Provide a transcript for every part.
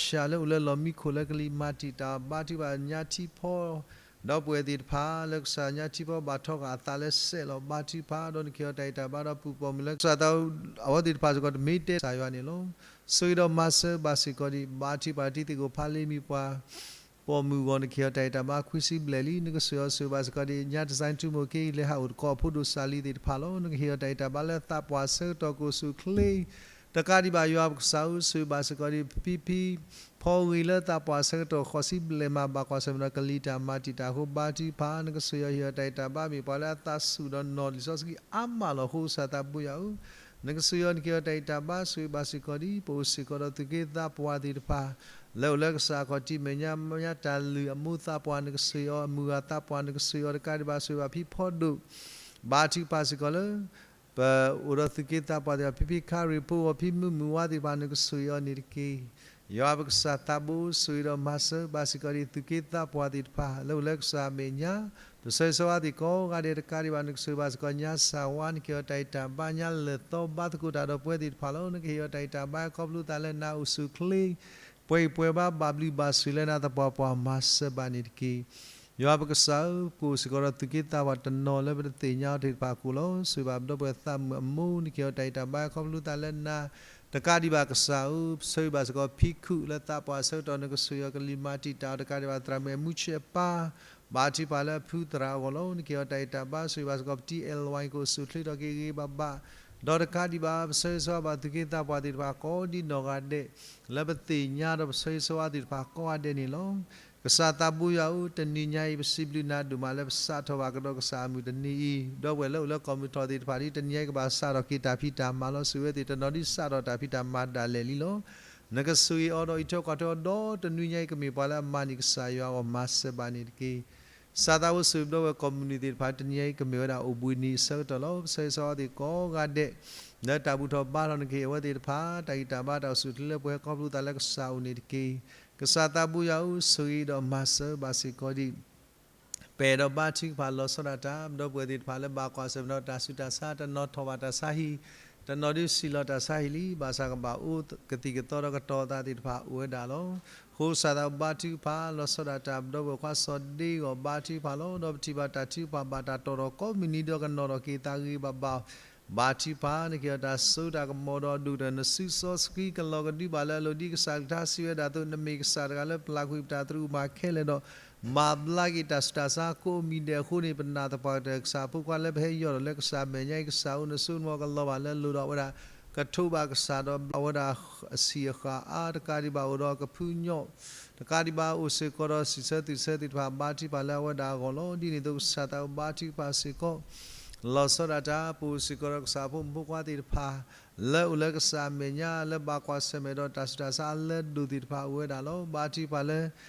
ရှၢလၢအိၣ်လၢလီၢ်မံခိၣ်လၢကလံၤမၤတံာ်တာ် ဘါထုကဖၣ်ညါထံဖီ ဒီပုၢ်ဝဲၢ်သ့ၣ်တဖၣ် လၢကစၢ်ညါထံဖီဘၣ်ထီဃာ်အသးလၢစဲးလီၤ ဘါထုကဖၣ် ဒီးနကဟ့ၣ်အီၤတၢ်ဂံၢ်တၢ်ဘါဒီးပူၤပိာ်မုၣ်လၢကစၢ်သး အဝဲသ့ၣ်တဖၣ်စ့ၢ်ကီးတမ့ၢ်တဲကစၢ်ယွၤန့ၣ်လီၤ. ဆိၣ်ဂ့ၤဒီးမၤစၢၤဘၣ်စ့ၢ်ကီးဒံး ဘါထုကဖၣ်တံၤသကိးဖးလ့မံၤပှၤ ပိာ်မုၣ်အဂီၢ် နကဟ့ၣ်အီၤတၢ်ဂံၢ်တၢ်ဘါခွံဆံဘျဲၣ်လံ နကဆိၣ်ဂ့ၤအီၤဆိၣ်ဂ့ၤဘၣ်စ့ၢ်ကီးဒံး ညါတစဲးထူမိၢ်က့ လၢဟးအိၣ်တကိးအဖိဒိၣ်စၢ်လံၤသ့ၣ်တဖၣ်လီၤ နကဟ့ၣ်အီၤတၢ်ဂံၢ်တၢ်ဘါလၢသးပှၢ်ဆၢကတီၢ်ကအိၣ်ဆူၣ်အိၣ်ချ့ တကးဒံးဘၣ်ယွၤပကစၢ်ဧၢ ဆိၣ်ဂ့ၤဘၣ်စ့ၢ်ကီးဒံး ဖံဖံ ဖီဂ့ၤလၢသးပှၢ်ဆၢကတီၢ်ဃိးဆံဘျဲၣ်မး ဘၣ်ကွၢ်ဆၢၣ်မဲာ်ဒီးကလံၤတၢ်မၤတံာ်တာ်အဃိ ဘါထုကဖၣ် နကဆိၣ်ဂ့ၤအီၤဟ့ၣ်အီၤတၢ်ဂံၢ်တၢ်ဘါ မ့ၢ်ပှၤလၢအသးဆူၣ်ဒီးနီၢ်လံာ်စီဆှံအါမးလီၤ. အဃိကစၢ်သးဘိယွၤဧၢ နကဆိၣ်ဂ့ၤအီၤ နကဟ့ၣ်အီၤတၢ်ဂံၢ်တၢ်ဘါ ဆိၣ်ဂ့ၤဘၣ်စ့ၢ်ကီးဒံး ပအိၣ်စ့ၢ်ကီးဒီးသူၣ်က့သးပှၢ်သ့ၣ်တဖၣ် လၢအိၣ်လၢကစၢ်အခီၣ်ထံးမဲာ်ညါ မ့ၢ်ညါတၢ်လုၢ်အမိၢ်သးပှၢ် နကဆိၣ်ဂ့ၤအီၤ အမုၢ်ဂၤသးပှၢ် နကဆိၣ်ဂ့ၤအီၤတကးဒံးဘၣ် ဆိၣ်ဂ့ၤဘၣ်ဖံဖီဒိၣ် ဘါထုကဖၣ်စ့ၢ်ကီးလၢ ပအိၣ်ဒီးသူၣ်က့သးပှၢ်သ့ၣ်တဖၣ် ဖံဖံခါရ့ၣ်ဖိအဂီၢ် ဖံမုၢ်မုၢ်ဝါသ့ၣ်တဖၣ် နကဆိၣ်ဂ့ၤအီၤန့ၣ်တက့ၢ်. ယွၤပကစၢ်သးဘိ ဆိၣ်ဂ့ၤဒီးမၤစၢၤဘၣ်စ့ၢ်ကီးဒံး သူၣ်က့သးပှၢ်သ့ၣ်တဖၣ် လၢအိၣ်လၢကစၢ်အမဲာ်ညါ ပဆၢဂ့ၤဆၢဝါသ့ၣ်ကိးဂၤဒဲးတကးဒံးဘၣ် နကဆိၣ်ဂ့ၤဘၣ်စ့ၢ်ကီးညါစၢ်ဝါ နကဟ့ၣ်အီၤတၢ်ဂံၢ်တၢ်ဘါညါလၢာ်သီ ဘါသကိးတၢ်ဒီးပဝဲသ့ၣ်တဖၣ်လီၤ. နကဟ့ၣ်အီၤတၢ်ဂံၢ်တၢ်ဘါခီဖျိသးလၢနၤအိၣ်ဆူၣ်အိၣ်ချ့ ပှဲၤဂံၢ်ပှဲၤဘါ ဘၣ်ဘျုးဘၣ်ဆိၣ်လၢနၤသပှၢ်ပှၢ် မၤစၢၤဘၣ်န့ၣ်တက့ၢ်. ယွၤပကစၢ်ဧၢ, ပအိၣ်စ့ၢ်ကီးဒီးသူၣ်က့သးပှၢ်တနီၤလၢပတသ့ၣ်ညါအီၤသ့ၣ်တဖၣ်အဃိလီၤ. ဆိၣ်ဂ့ၤဘၣ်ပဒီပုၢ်ဝဲၢ်သးမုာ်အမိၢ် နကဟ့ၣ်အီၤတၢ်ဂံၢ်တၢ်ဘါခီဖျိသးလၢနၤ တကးဒံးဘၣ်ကစၢ်ဧၢ, ဆိၣ်ဂ့ၤဘၣ်စ့ၢ်ကီးဖံခုၣ်လၢသးပှၢ်ဆၢကတီၢ် နကဆိၣ်ဂ့ၤအီၤကလံၤမၤတံာ်တာ်အီၤတကးဒံးဘၣ် သရၣ်မုၣ်အမူဆ့အပၢ် ဘါထုကဖၣ်လၢအဖုသရၣ်အဂီၢ်လီၤ. နကဟ့ၣ်အီၤတၢ်ဂံၢ်တၢ်ဘါ ဆိၣ်ဂ့ၤဘၣ်စ့ၢ်ကီး ပတံၤအဲၣ်ဝဲကအိၣ်ဆူၣ်အိၣ်ချ့ထီၣ်က့ၤဂ့ၤဂ့ၤဘၣ်ဘၣ် ဒီးတကးဒံးဘၣ် ပဆၢဂ့ၤဆၢဝါဘၣ်သူၣ်က့သးပှၢ်သ့ၣ်တဖၣ်ကိးဒံနီၢ်ဂၤဒဲး လၢပသ့ၣ်ညါဒီးပဆၢဂ့ၤဆၢဝါသ့ၣ်တဖၣ်ကိးဂၤဒဲးန့ၣ်လီၤ. ကစၢ်သးဘိယွၤဧၢ, တနံၤညါအံၤ ပစံးဘျုးနၤဒိၣ်မးလၢပစးထီၣ်ဘၣ်ကဒီးကစၢ်အမုၢ်တနံၤအံၤ, ဒီပုၢ်ဝဲၢ်လၢအိၣ်လၢကီၢ်မုၢ်ထီၣ်သ့ၣ်တဖၣ်ဒ်တနံၤညါအံၤ ကဘၣ်စးထီၣ်က့ၤတၢ်ဖံးတၢ်မၤလီၤ. ဆိၣ်ဂ့ၤဝဲသ့ၣ်တနီၤဒ်စးထီၣ်တၢ်ဖံးတၢ်မၤဒၣ်လဲာ်လံလီၤ. နကဆိၣ်ဂ့ၤအီၤဒီးအံးထွဲကွၢ်ထွဲအီၤဒီးတနွံညါအံၤ ကမ့ၢ်ပှၤလၢအမၤန့ၢ်ကစၢ်ယွၤအဂီၢ် မၤစၢၤဘၣ်န့ၣ်တက့ၢ်. ကစၢ်သးဘိဆိၣ်ဂ့ၤပဒီပုၢ်ဝဲၢ်ကီၢ်မုၢ်နုာ်သ့ၣ်တဖၣ် တနံၤညါအံၤကမ့ၢ်ဝဲဒၣ်အိၣ်ဘှံးနံၤအဆၢကတီၢ်လီၤ. ပဆၢဂ့ၤဆၢဝါသ့ၣ်ကိးဂၤဒဲး လၢတၢ်ဘူၣ်ထီၣ်ဘါထီၣ် နကဟ့ၣ်အဝဲသ့ၣ်တဖၣ် တၢ်ဂံၢ်တၢ်ဘါတၢ်အိၣ်ဆူၣ်အိၣ်ချ့လၢပှဲၤခီဖျိသးလၢကစၢ်အအိၣ်န့ၣ်တက့ၢ်. ကစၢ်သးဘိယွၤဧၢ, ဆိၣ်ဂ့ၤဒီးမၤစၢၤဘၣ်စ့ၢ်ကီးဒံး ပအဲၣ်ဒိးဘါထုကဖၣ်လီၤဆီဒၣ်တၢ် ပဒီပုၢ်ဝဲၢ်သ့ၣ်တဖၣ်လၢဘၣ်ကွၢ်ဆၢၣ်မဲာ်ဒီးတၢ်ဆူးတၢ်ဆါ တနီၤထီၣ်ဘၣ်တၢ်ဆါဟံၣ် တနီၤဒုးစံၣ်လီၤတၢ်ဆါဟံၣ်လံ ဘၣ်ဆၣ်ကဘၣ်အိၣ်ကသံၣ်ကသီဒီးကတီၤသးသ့ၣ်တဖၣ်အိၣ်ဝဲဒၣ်လီၤ. အဃိကစၢ်သးဘိဘါထုကဖၣ်လီၤဆီဒၣ်တၢ် ပဒီပုၢ်ဝဲၢ်ခွါစီၤဒ့အဂီၢ် ဘါထုကဖၣ်လီၤ. ဒီးပထံၣ်ဘၣ်တၢ်ထုကဖၣ်ဘၣ်တၢ်တီၢ်ထီၣ်ကိးမုၢ်နံၤဒီးကနီၤထီၣ်က့ၤသးဂ့ၤဂ့ၤဘၣ်ဘၣ် ဘါထုကဖၣ် နကဟ့ၣ်အီၤတၢ်စိတၢ်ကမီၤဒီးဒိၣ်ကတၢၢ် နစုစီဆှံကလီၤကဒုဘၣ်လၢအလိၤ ဒ်ကစၢ်ကလုၢ်ကထါစံးဝဲဒၣ်အသိး နမ့ၢ်ကစၢ်တဂၤလၢပျၢ်ကွံာ်ပတၢ်သရူးကမၣ်ခဲလၢာ်ဒီး မၤဘျါက့ၤတၢ်ဆူးတၢ်ဆါကိးမံၤဒဲးအဃိန့ၣ် ပနာ်သပှၢ်ကတၢၢ် ကစၢ်ဖိခွါလၢပဟဲယီၢ်ထီၣ်လၢကစၢ်မဲာ်ညါအံၤ ကစၢ်ဧၢ နစိကမီၤကလီၤဘၣ်လၢအလိၤဒီးအဝဲဒၣ် ကထိးဘၣ်ကစၢ်ဒီးအဝဲဒၣ်အဆံၣ်အဃၣ်အါ တကးဒံးဘၣ်အိၣ်ဒီးကဖုညိၣ် တကးဒံးဘၣ်အိၣ်စ့ၢ်ကီးဒီးစံးဆၢသုးဆၢသ့ၣ်တဖၣ် ဘါထုကဖၣ်လၢအဝဲဒၣ်အဂီၢ်လီၤ. ဒ်န့ၣ်အသိးကစၢ်သးဘိဘါထုကဖၣ်စ့ၢ်ကီး လီၤဆီဒၣ်တၢ် ပအိၣ်စ့ၢ်ကီးဒီးကစၢ်ဖိမုၣ်ဖိခွါသ့ၣ်တဖၣ် လၢအိၣ်လၢကစၢ်အမဲာ်ညါ လၢဘၣ်ကွၢ်ဆၢၣ်မဲာ်ဒီးတၢ်ဆူးတၢ်ဆါလၢဒိၣ်သ့ၣ်တဖၣ်အိၣ်ဝဲဒၣ်လီၤ. ဘါထုကဖၣ်လၢ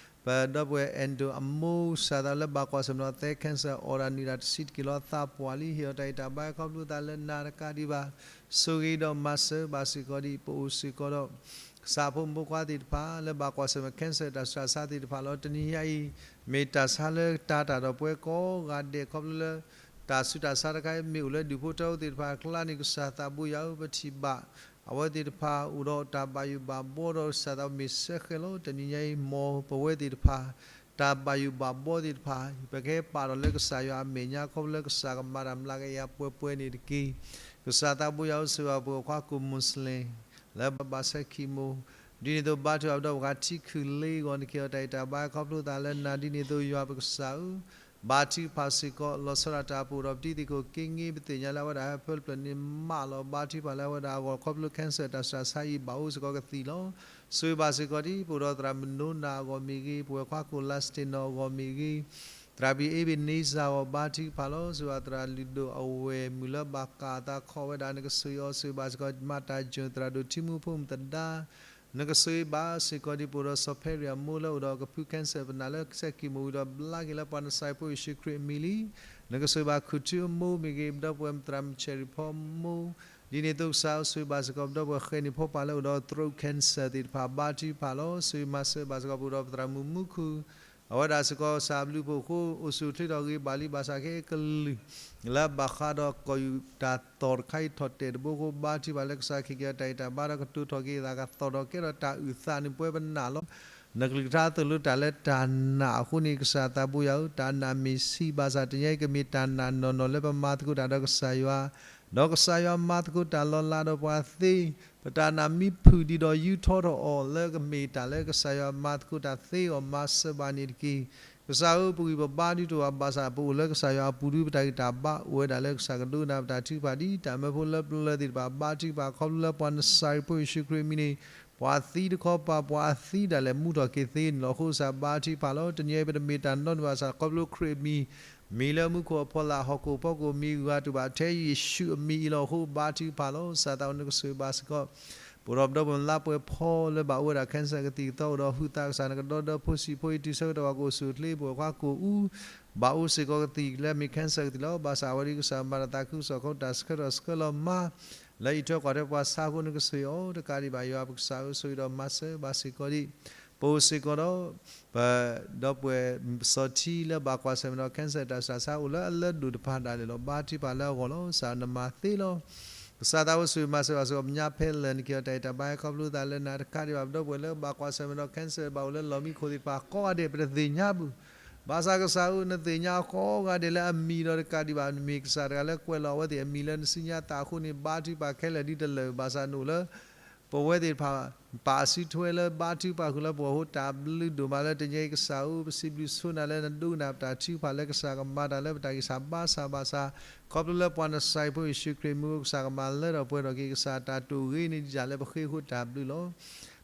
ပဒီပုၢ်ဝဲၢ်အဲၣ်ဒိၣ်အမိၢ် ကစၢ်သးလၢဘၣ်ကွၢ်ဆၢၣ်မဲာ်ဒီးသဲ cancer အီၣ်ဒၣ်နုာ်ဒၣ်တဆံတက့ၢ်လီၤ သးပှၢ်လံ ဟ့ၣ်အီၤတၢ်ဂံၢ်တၢ်ဘါခီဖျိသးလၢနၤတကးဒံးဘၣ် ဆိၣ်ဂ့ၤဒီးမၤစၢၤဘၣ်စ့ၢ်ကီးဒံး ပအိၣ်စ့ၢ်ကီးဒီး ကစၢ်ဖိမုၣ်ဖိခွါသ့ၣ်တဖၣ် လၢဘၣ်ကွၢ်ဆၢၣ်မဲာ် cancer တၢ်ဆူးတၢ်ဆါသ့ၣ်တဖၣ်လီၤ. တနံၤညါအံၤ မ့ၢ်တၢ်ဆါလၢတၢ်တၢ်ဒီးပဝဲကိးဂၤဒဲးခီဖျိလၢ တၢ်ဆူးတၢ်ဆါတခါအံၤ မ့ၢ်အိၣ်လၢဒူၣ်ဖိထၢဖိသ့ၣ်တဖၣ်အကျါန့ၣ် ကစၢ်သးဘိယွၤဧၢ ပထံၣ်ဘၣ် အဝဲသ့ၣ်တဖၣ်အိၣ်ဒီးတၢ်ဘၣ်ယိၣ်ဘၣ်ဘှီဒီးကစၢ်သးဘိမ့ၢ်စဲဃဲၤလီၤ. တနံၤညါအံၤ မ်ပဝဲသ့ၣ်တဖၣ် တၢ်ဘၣ်ယိၣ်ဘၣ်ဘှီသ့ၣ်တဖၣ် ပကဟဲပာ်ထီၣ်လၢကစၢ်ယွၤအမဲာ်ညါခီဖျိလၢကစၢ်ကမၤတၢ်မျးကယၤပှဲၤပှဲၤန့ၣ်တက့ၢ်. ကစၢ်သးဘိယွၤဧၢ ဆိၣ်ဂ့ၤပှၤဖိခွါကိၣ်မုၢ်စလ့ၣ် လၢဘၣ်ဆဲခံမိၢ် ဒ်န့ၣ်အသိးဘါထုကဖၣ်ပဒီပုၢ်ဝဲၢ်ခွါထံခုၣ်လ့အဂီၢ် နကဟ့ၣ်အီၤတၢ်ဂံၢ်တၢ်ဘါခီဖျိသးလၢနၤ ဒ်န့ၣ်အသိးယွၤပကစၢ်ဧၢ ဘါထုကဖၣ်စ့ၢ်ကီး လီၤဆီဒၣ်တၢ် ပအိၣ်ဒီးပတံၤသကိးက့င့ ပသ့ၣ်ညါလၢအဝဲဒၣ်ဟၢဖၢတဖျၢၣ်န့ၣ်မးလီၤ. ဘါထုကဖၣ်လၢအဝဲဒၣ်အဂီၢ်ခီဖျိ cancer တၢ်ဆူးတၢ်ဆါအံၤ ဘၣ်အိၣ်စ့ၢ်ကီးကသံၣ်လီၤ. ဆိၣ်ဂ့ၤဘၣ်စ့ၢ်ကီးဒံး ပအိၣ်ဒီးသရၣ်မုၣ်နိနၤအဂီၢ်မ့ၢ်ဂ့ၤ ပဝဲၢ်ခွါကိၣ်လါစတ့ၣ်နီၣ်အဂီၢ်မ့ၢ်ဂ့ၤ သရၣ်ပံၤအ့ဘ့ၣ်နံစၢ်အဂီၢ် ဘါထုကဖၣ်လီၤ. ဆိၣ်ဂ့ၤဘၣ်သရၣ်လုၢ်ဒိၣ်အဝဲၢ်မုၣ်လၢဘၣ်ကးအသးခီၣ်ဝဲဒၣ် နကဆိၣ်ဂ့ၤအီၤ ဆိၣ်ဂ့ၤဘၣ်စ့ၢ်ကီး မၤတၢ်ယိၣ်သရၣ်ဒိၣ်ထံမူဖိမုၣ်သဒါ နကဆိၣ်ဂ့ၤဘၣ်စ့ၢ်ကီးဒံး ပအိၣ်ဒီးစီၤဖဲရံၣ်အမိၢ်လၢအိၣ်ဒီးကဖု cancer ပနၢ်လၢစဲးကံၢ်မိၢ်ဝံၤဒီးဘျါက့ၤလၢပှၤနစၢ်ဖိယ့ၣ်ၡူးခရံာ်အမံၤလံ. နကဆိၣ်ဂ့ၤဘၣ်ခူၣ်ထူအမိၢ်မ့ၢ်ဂ့ၤ ပဒီပုၢ်ဝဲၢ်သရၣ်မုၣ်ဆဲးရံၣ်ဖီအမိၢ် ဒ်န့ၣ်အသိးကစၢ်ဆိၣ်ဂ့ၤဘၣ်စ့ၢ်ကီး ပဒီပုၢ်ဝဲၢ်ဃဲၤန့ၣ်ဖီပၢ်လၢအိၣ်ဒီး throat cancer သ့ၣ်တဖၣ် ဘါထုကဖၣ်လီၤ. ဆိၣ်ဂ့ၤမၤစၢၤဘၣ်စ့ၢ်ကီး ပအိၣ်ဒီးပသရၣ်မုၣ်မူခိၣ် အဝဲဒၣ်စ့ၢ်ကီး ကစၢ်အဘျုးအဖှိၣ်အဃိ အိၣ်ဆူၣ်အိၣ်ချ့ထီၣ်ဂ့ၤဘၣ်လံ ဘၣ်ဆၣ်ခဲအံၤကလုာ် လၢအဘၣ်ဃးဒီးကီၢ်ယူၢ်တၢ်သီၣ်တခါအံၤထီၣ်တဲာ်တဘိအဃိ ဘါထုကဖၣ်လၢကစၢ်ခ့ၣ်က့ၤအီၤတၢ်ဂံၢ်တၢ်ဘါ ဒီးကတိၤထီၣ်က့ၤသး ကသီၣ်ထီၣ်ကဲထီၣ်တၢ်အုၣ်သးန့ၣ် ပဝဲပနာ်လီၤ. နကလုၢ်ကထါအသိၣ်လိတၢ်လၢတၢ်နာ်အဃိန့ၣ် ကစၢ်သးဘိယွၤဧၢ, တၢ်နာ်မ့ၢ်ဆံးဘၣ်ဆၣ် တနံၤအံၤကမ့ၢ်တၢ်နာ်နီၢ်နီၢ်လၢပမၤသကိးတၢ်ဒီးကစၢ်ယွၤ, ဒီးကစၢ်ယွၤမၤသကိးတၢ်လီၤလးဒီးပှၤသ့, ပတၢ်နာ်မံဖုၣ်ဒံးဒီးယူထီထီၣ်အီၤလၢကမ့ၢ်တၢ်လၢကစၢ်ယွၤမၤသကိးတၢ်သ့အီၤ မၤစၢၤဘၣ်န့ၣ်တက့ၢ်. ကစၢ်ဧၢ, ပဂံၢ်ပဘါဒုးတအိၣ်ဘၣ်ဆၣ် ပအိၣ်လၢကစၢ်ယွၤအပူၤဒု ပတၢ်ဂံၢ်တၢ်ဘါအိၣ်ဝဲဒၣ်လၢကစၢ်ကဒိကနၣ်ပတၢ်ထုကဖၣ်ဒ်တၢ်မၢဖိလၢပျၢၤသ့ၣ်တဖၣ် ဘါထုကဖၣ် ခီဖျိလၢပှၤနစၤရ့းဖိယ့ၣ်ၡူးခရံာ်အမံၤန့ၣ် ပှၤသံတခီပၤ ပှၤအသံဒၣ်လဲာ်မူထီၣ်က့ၤသ့န့ၣ်လီၤ. အဃိကစၢ်ဘါထုကဖၣ်လီၤ. တနံၤအံၤပတမ့ၢ်တၢ်နီတမံၤဘၣ်ဆၣ် ခီဖျိခရံာ်အမံၤ မံၤလၢမူခိၣ်အဖီလာ် ဟီၣ်ခိၣ်ဖီခိၣ်မံၤဂၤတအိၣ်ဘၣ်ထဲယ့ၣ်ၡူးအမံၤအံၤလီၤ. အဃိဘါထုကဖၣ်လီၤ. ကစၢ်သးအိၣ်နကဆိၣ်ဂ့ၤဘၣ်စ့ၢ်ကီး ပအိၣ်ဒီးပဒီပုၢ်ဝဲၢ်လါပှဲၤဖီလၢဘၣ်အိၣ်ဝဲဒၣ် cancer ကသံၣ်ကသီ အိၣ်ဒီးဟုးသး ကစၢ်နကဒီဒီဖိဆံးဖိအံၤ တုၤဆၢကတီၢ်ပှၤကအိၣ်ဆူၣ်အိၣ်ချ့ ပဝဲၢ်ခွါကိၣ်အူ ဘၣ်အိၣ်စ့ၢ်ကီးကသံၣ်လၢအမ့ၢ် cancer ကသံၣ်လီၤ. ဘၣ်ဆၣ်အဝဲဒၣ်ကစၢ်မၤတၢ်သးခုကစီၣ်ခီ တၢ်ဆှၢထီၣ်ဆှၢလီၤမၤ လၢအံးထွဲကွၢ်ထွဲပှၤဆါအဃိ နကဆိၣ်ဂ့ၤအီၤ တကးဒံးဘၣ် ယွၤပကစၢ်ဧၢ ဆိၣ်ဂ့ၤဒီးမၤစၢၤဘၣ်စ့ၢ်ကီးဒံး ပအိၣ်စ့ၢ်ကီးဒီး ပဒီပုၢ်ဝဲၢ်စီၤထံလၢဘၣ်ကွၢ်ဆၢၣ်မဲာ်ဒီး cancer တၢ်ဆူးတၢ်ဆါ အိၣ်လၢအလၢဒိၣ်တဖၣ်ဒၣ်လဲာ်လီၤ. ဘါထုကဖၣ်လၢအဂီၢ်လီၤ. ကစၢ်နမၤသ့လီၤ. ကစၢ်သးဘိဆိၣ်ဂ့ၤမၤစၢၤဘၣ်စ့ၢ်ကီး ပညါဖဲလဲၣ် နက့ၤအီၤတၢ်ဂံၢ်တၢ်ဘါ ဟဲခီဖျိသးလၢနၤ တကးဒံးဘၣ် ပဒီပုၢ်ဝဲၢ်လၢဘၣ်ကွၢ်ဆၢၣ်မဲာ်ဒီး cancer ဘၣ်အိၣ်လၢလီၢ်မံခိၣ်သ့ၣ်တဖၣ်ကိးဂၤဒဲး ပတသ့ၣ်ညါဘၣ် ဘၣ်ဆၣ်ကစၢ်ဧၢ နသ့ၣ်ညါကိးဂၤဒဲးလၢအမံၤဒီး တကးဒံးဘၣ် နမ့ၢ်ကစၢ်တဂၤလၢကွဲးလီၤအဝဲသ့ၣ်အမံၤလၢနစုညါသးအဃိန့ၣ် ဘါထုကဖၣ်ခဲလၢာ်ဒ်တလၢာ် ဘၣ်ဆၣ်နအိၣ်လၢ ပဝဲသ့ၣ်တဖၣ် ပာ်အစုထွဲလၢဘါထုကဖၣ်ဃုာ်လၢပဂီၢ်အဃိ တၢ်ဘျုးဒိၣ်မးလၢတနံၤအံၤကစၢ်ဧၢ ပစံးဘျုးဆိနၤလၢနဒိကနၣ်ပတၢ်ထုကဖၣ်လၢကစၢ်ကမၤတၢ်လၢပတၢ်ဂံၢ်စၢ်ဘါစၢ်ဘၣ်ဆၣ် ခီဖျိလၢပှၤနစၤရ့းဖိယ့ၣ်ၡူးခရံာ်မံၤအဃိ ကစၢ်ကမၤလၢထီၣ်ပှဲၤထီၣ်က့ၤ ကစၢ်တၢ်တိာ်ဂ့ၤန့ၢ်ဒ်တၢ်လၢပဃ့အဃိတၢ်ဘျုးလီၤ.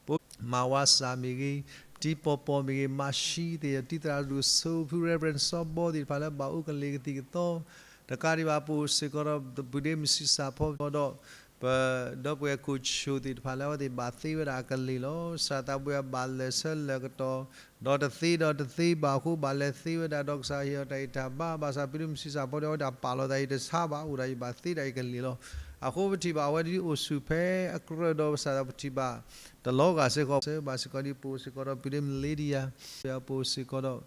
ပမၤဝါစၢ်မ့ၢ်ဂ့ၤ, တံၤပီၢ်ပီၢ်မ့ၢ်ဂ့ၤ, မၤၡံသ့ၣ် တံၤသရၣ်ဒိၣ်စိ ဖု Reverend စီၤဘီသ့ၣ်တဖၣ်လၢဘၣ်အိၣ်ကလံၤကသံၣ်ကသီ တကးဒံးဘၣ် ပအိၣ်စ့ၢ်ကီးဒီး ပုၢ်ဒ့မုၣ်ဆံးစၢ်ဖီဒီး ပဒီပုၢ်ဝဲၢ်ကိၣ်ဆိၣ်သ့ၣ်တဖၣ်လၢအဝဲသ့ၣ်ဘၣ်သ့ဝဲဒၣ်အကလံၤလီၤ. ကစၢ်သးဘိယွၤဘၣ်လဲၤဆၢလဲၤကတီၢ် ဒီးတသ့ဒီးတသ့ဘၣ်အဃိ ဘၣ်လဲၤသ့ဝဲဒၣ်ဒီးကစၢ်ဟ့ၣ်အီၤတၢ်ဂံၢ်တၢ်ဘါ ဘၣ်ဆၣ်ပုၢ်ဒ့မုၣ်ဆံးစၢ်ဖီဒီး အဝဲဒၣ်ပာ်လီၤသးအံၤတဆါဘၣ် အိၣ်ဒၣ်အံၤဘၣ်သ့ဒၣ်အံၤကလံၤလီၤ. အဃိပထံၣ်ဘၣ်အဝဲဒၣ်အိၣ်ဆူၣ်ဖဲအကြၢးဒီးကစၢ်သးပထံၣ်ဘၣ် တလီၤဂာ်စ့ၢ်ကီး ဘၣ်စ့ၢ်ကီးဒ်ပအိၣ်စ့ၢ်ကီးဒီးပုၢ်ဒ့မုၣ် Lydia ပအိၣ်စ့ၢ်ကီးဒီး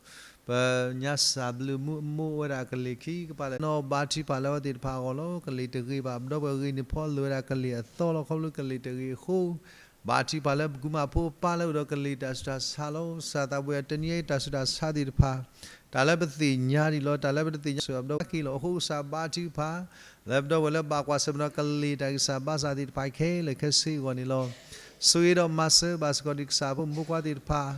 ပညါစၢ်ဘျုးမူအမိၢ်အိၣ်ဝဲဒၣ်ကလံၤခံကပၤလဲၣ် နီၢ်ဘါထုကဖၣ်လၢအဝဲသ့ၣ်တဖၣ်အဂီၢ်လီၤ. ကလံၤတဂ့ၤဘၣ် ပဒီပုၢ်ဝဲၢ်ဂ့ၤန့ၣ်ဖီလိာ်ဝဲဒၣ်ကလံၤအသီလီၤ. ခီဖျိကလံၤတဂ့ၤအဃိ ဘါထုကဖၣ်လၢပကူမးဖိအပၢ်လၢအိၣ်ဒီးကလံၤတၢ်ဆူးတၢ်ဆါလီၤ. ကစၢ်သးဘိယွၤ တနံၤအံၤတၢ်ဆူးတၢ်ဆါသ့ၣ်တဖၣ် တၢ်လၢပသ့ၣ်ညါဒံးလီၤ. တၢ်လၢပတသ့ၣ်ညါစ့ၢ်ကီး ပဒီပုၢ်ဝဲၢ်က့ၤလီၤ. အဃိကစၢ်ဘါထုကဖၣ် လၢပဒီပုၢ်ဝဲၢ်လၢဘၣ်ကွၢ်ဆၢၣ်မဲာ်ဒီးကလံၤတၢ်ဂံၢ်စၢ်ဘါစၢ်သ့ၣ်တဖၣ်ခဲလၢာ်ခဲဆ့အဂီၢ်န့ၣ်လီၤ. ဆိၣ်ဂ့ၤဒီးမၤစၢၤဘၣ်စ့ၢ်ကီးဒံးကစၢ်ဖိမုၣ်ဖိခွါသ့ၣ်တဖၣ်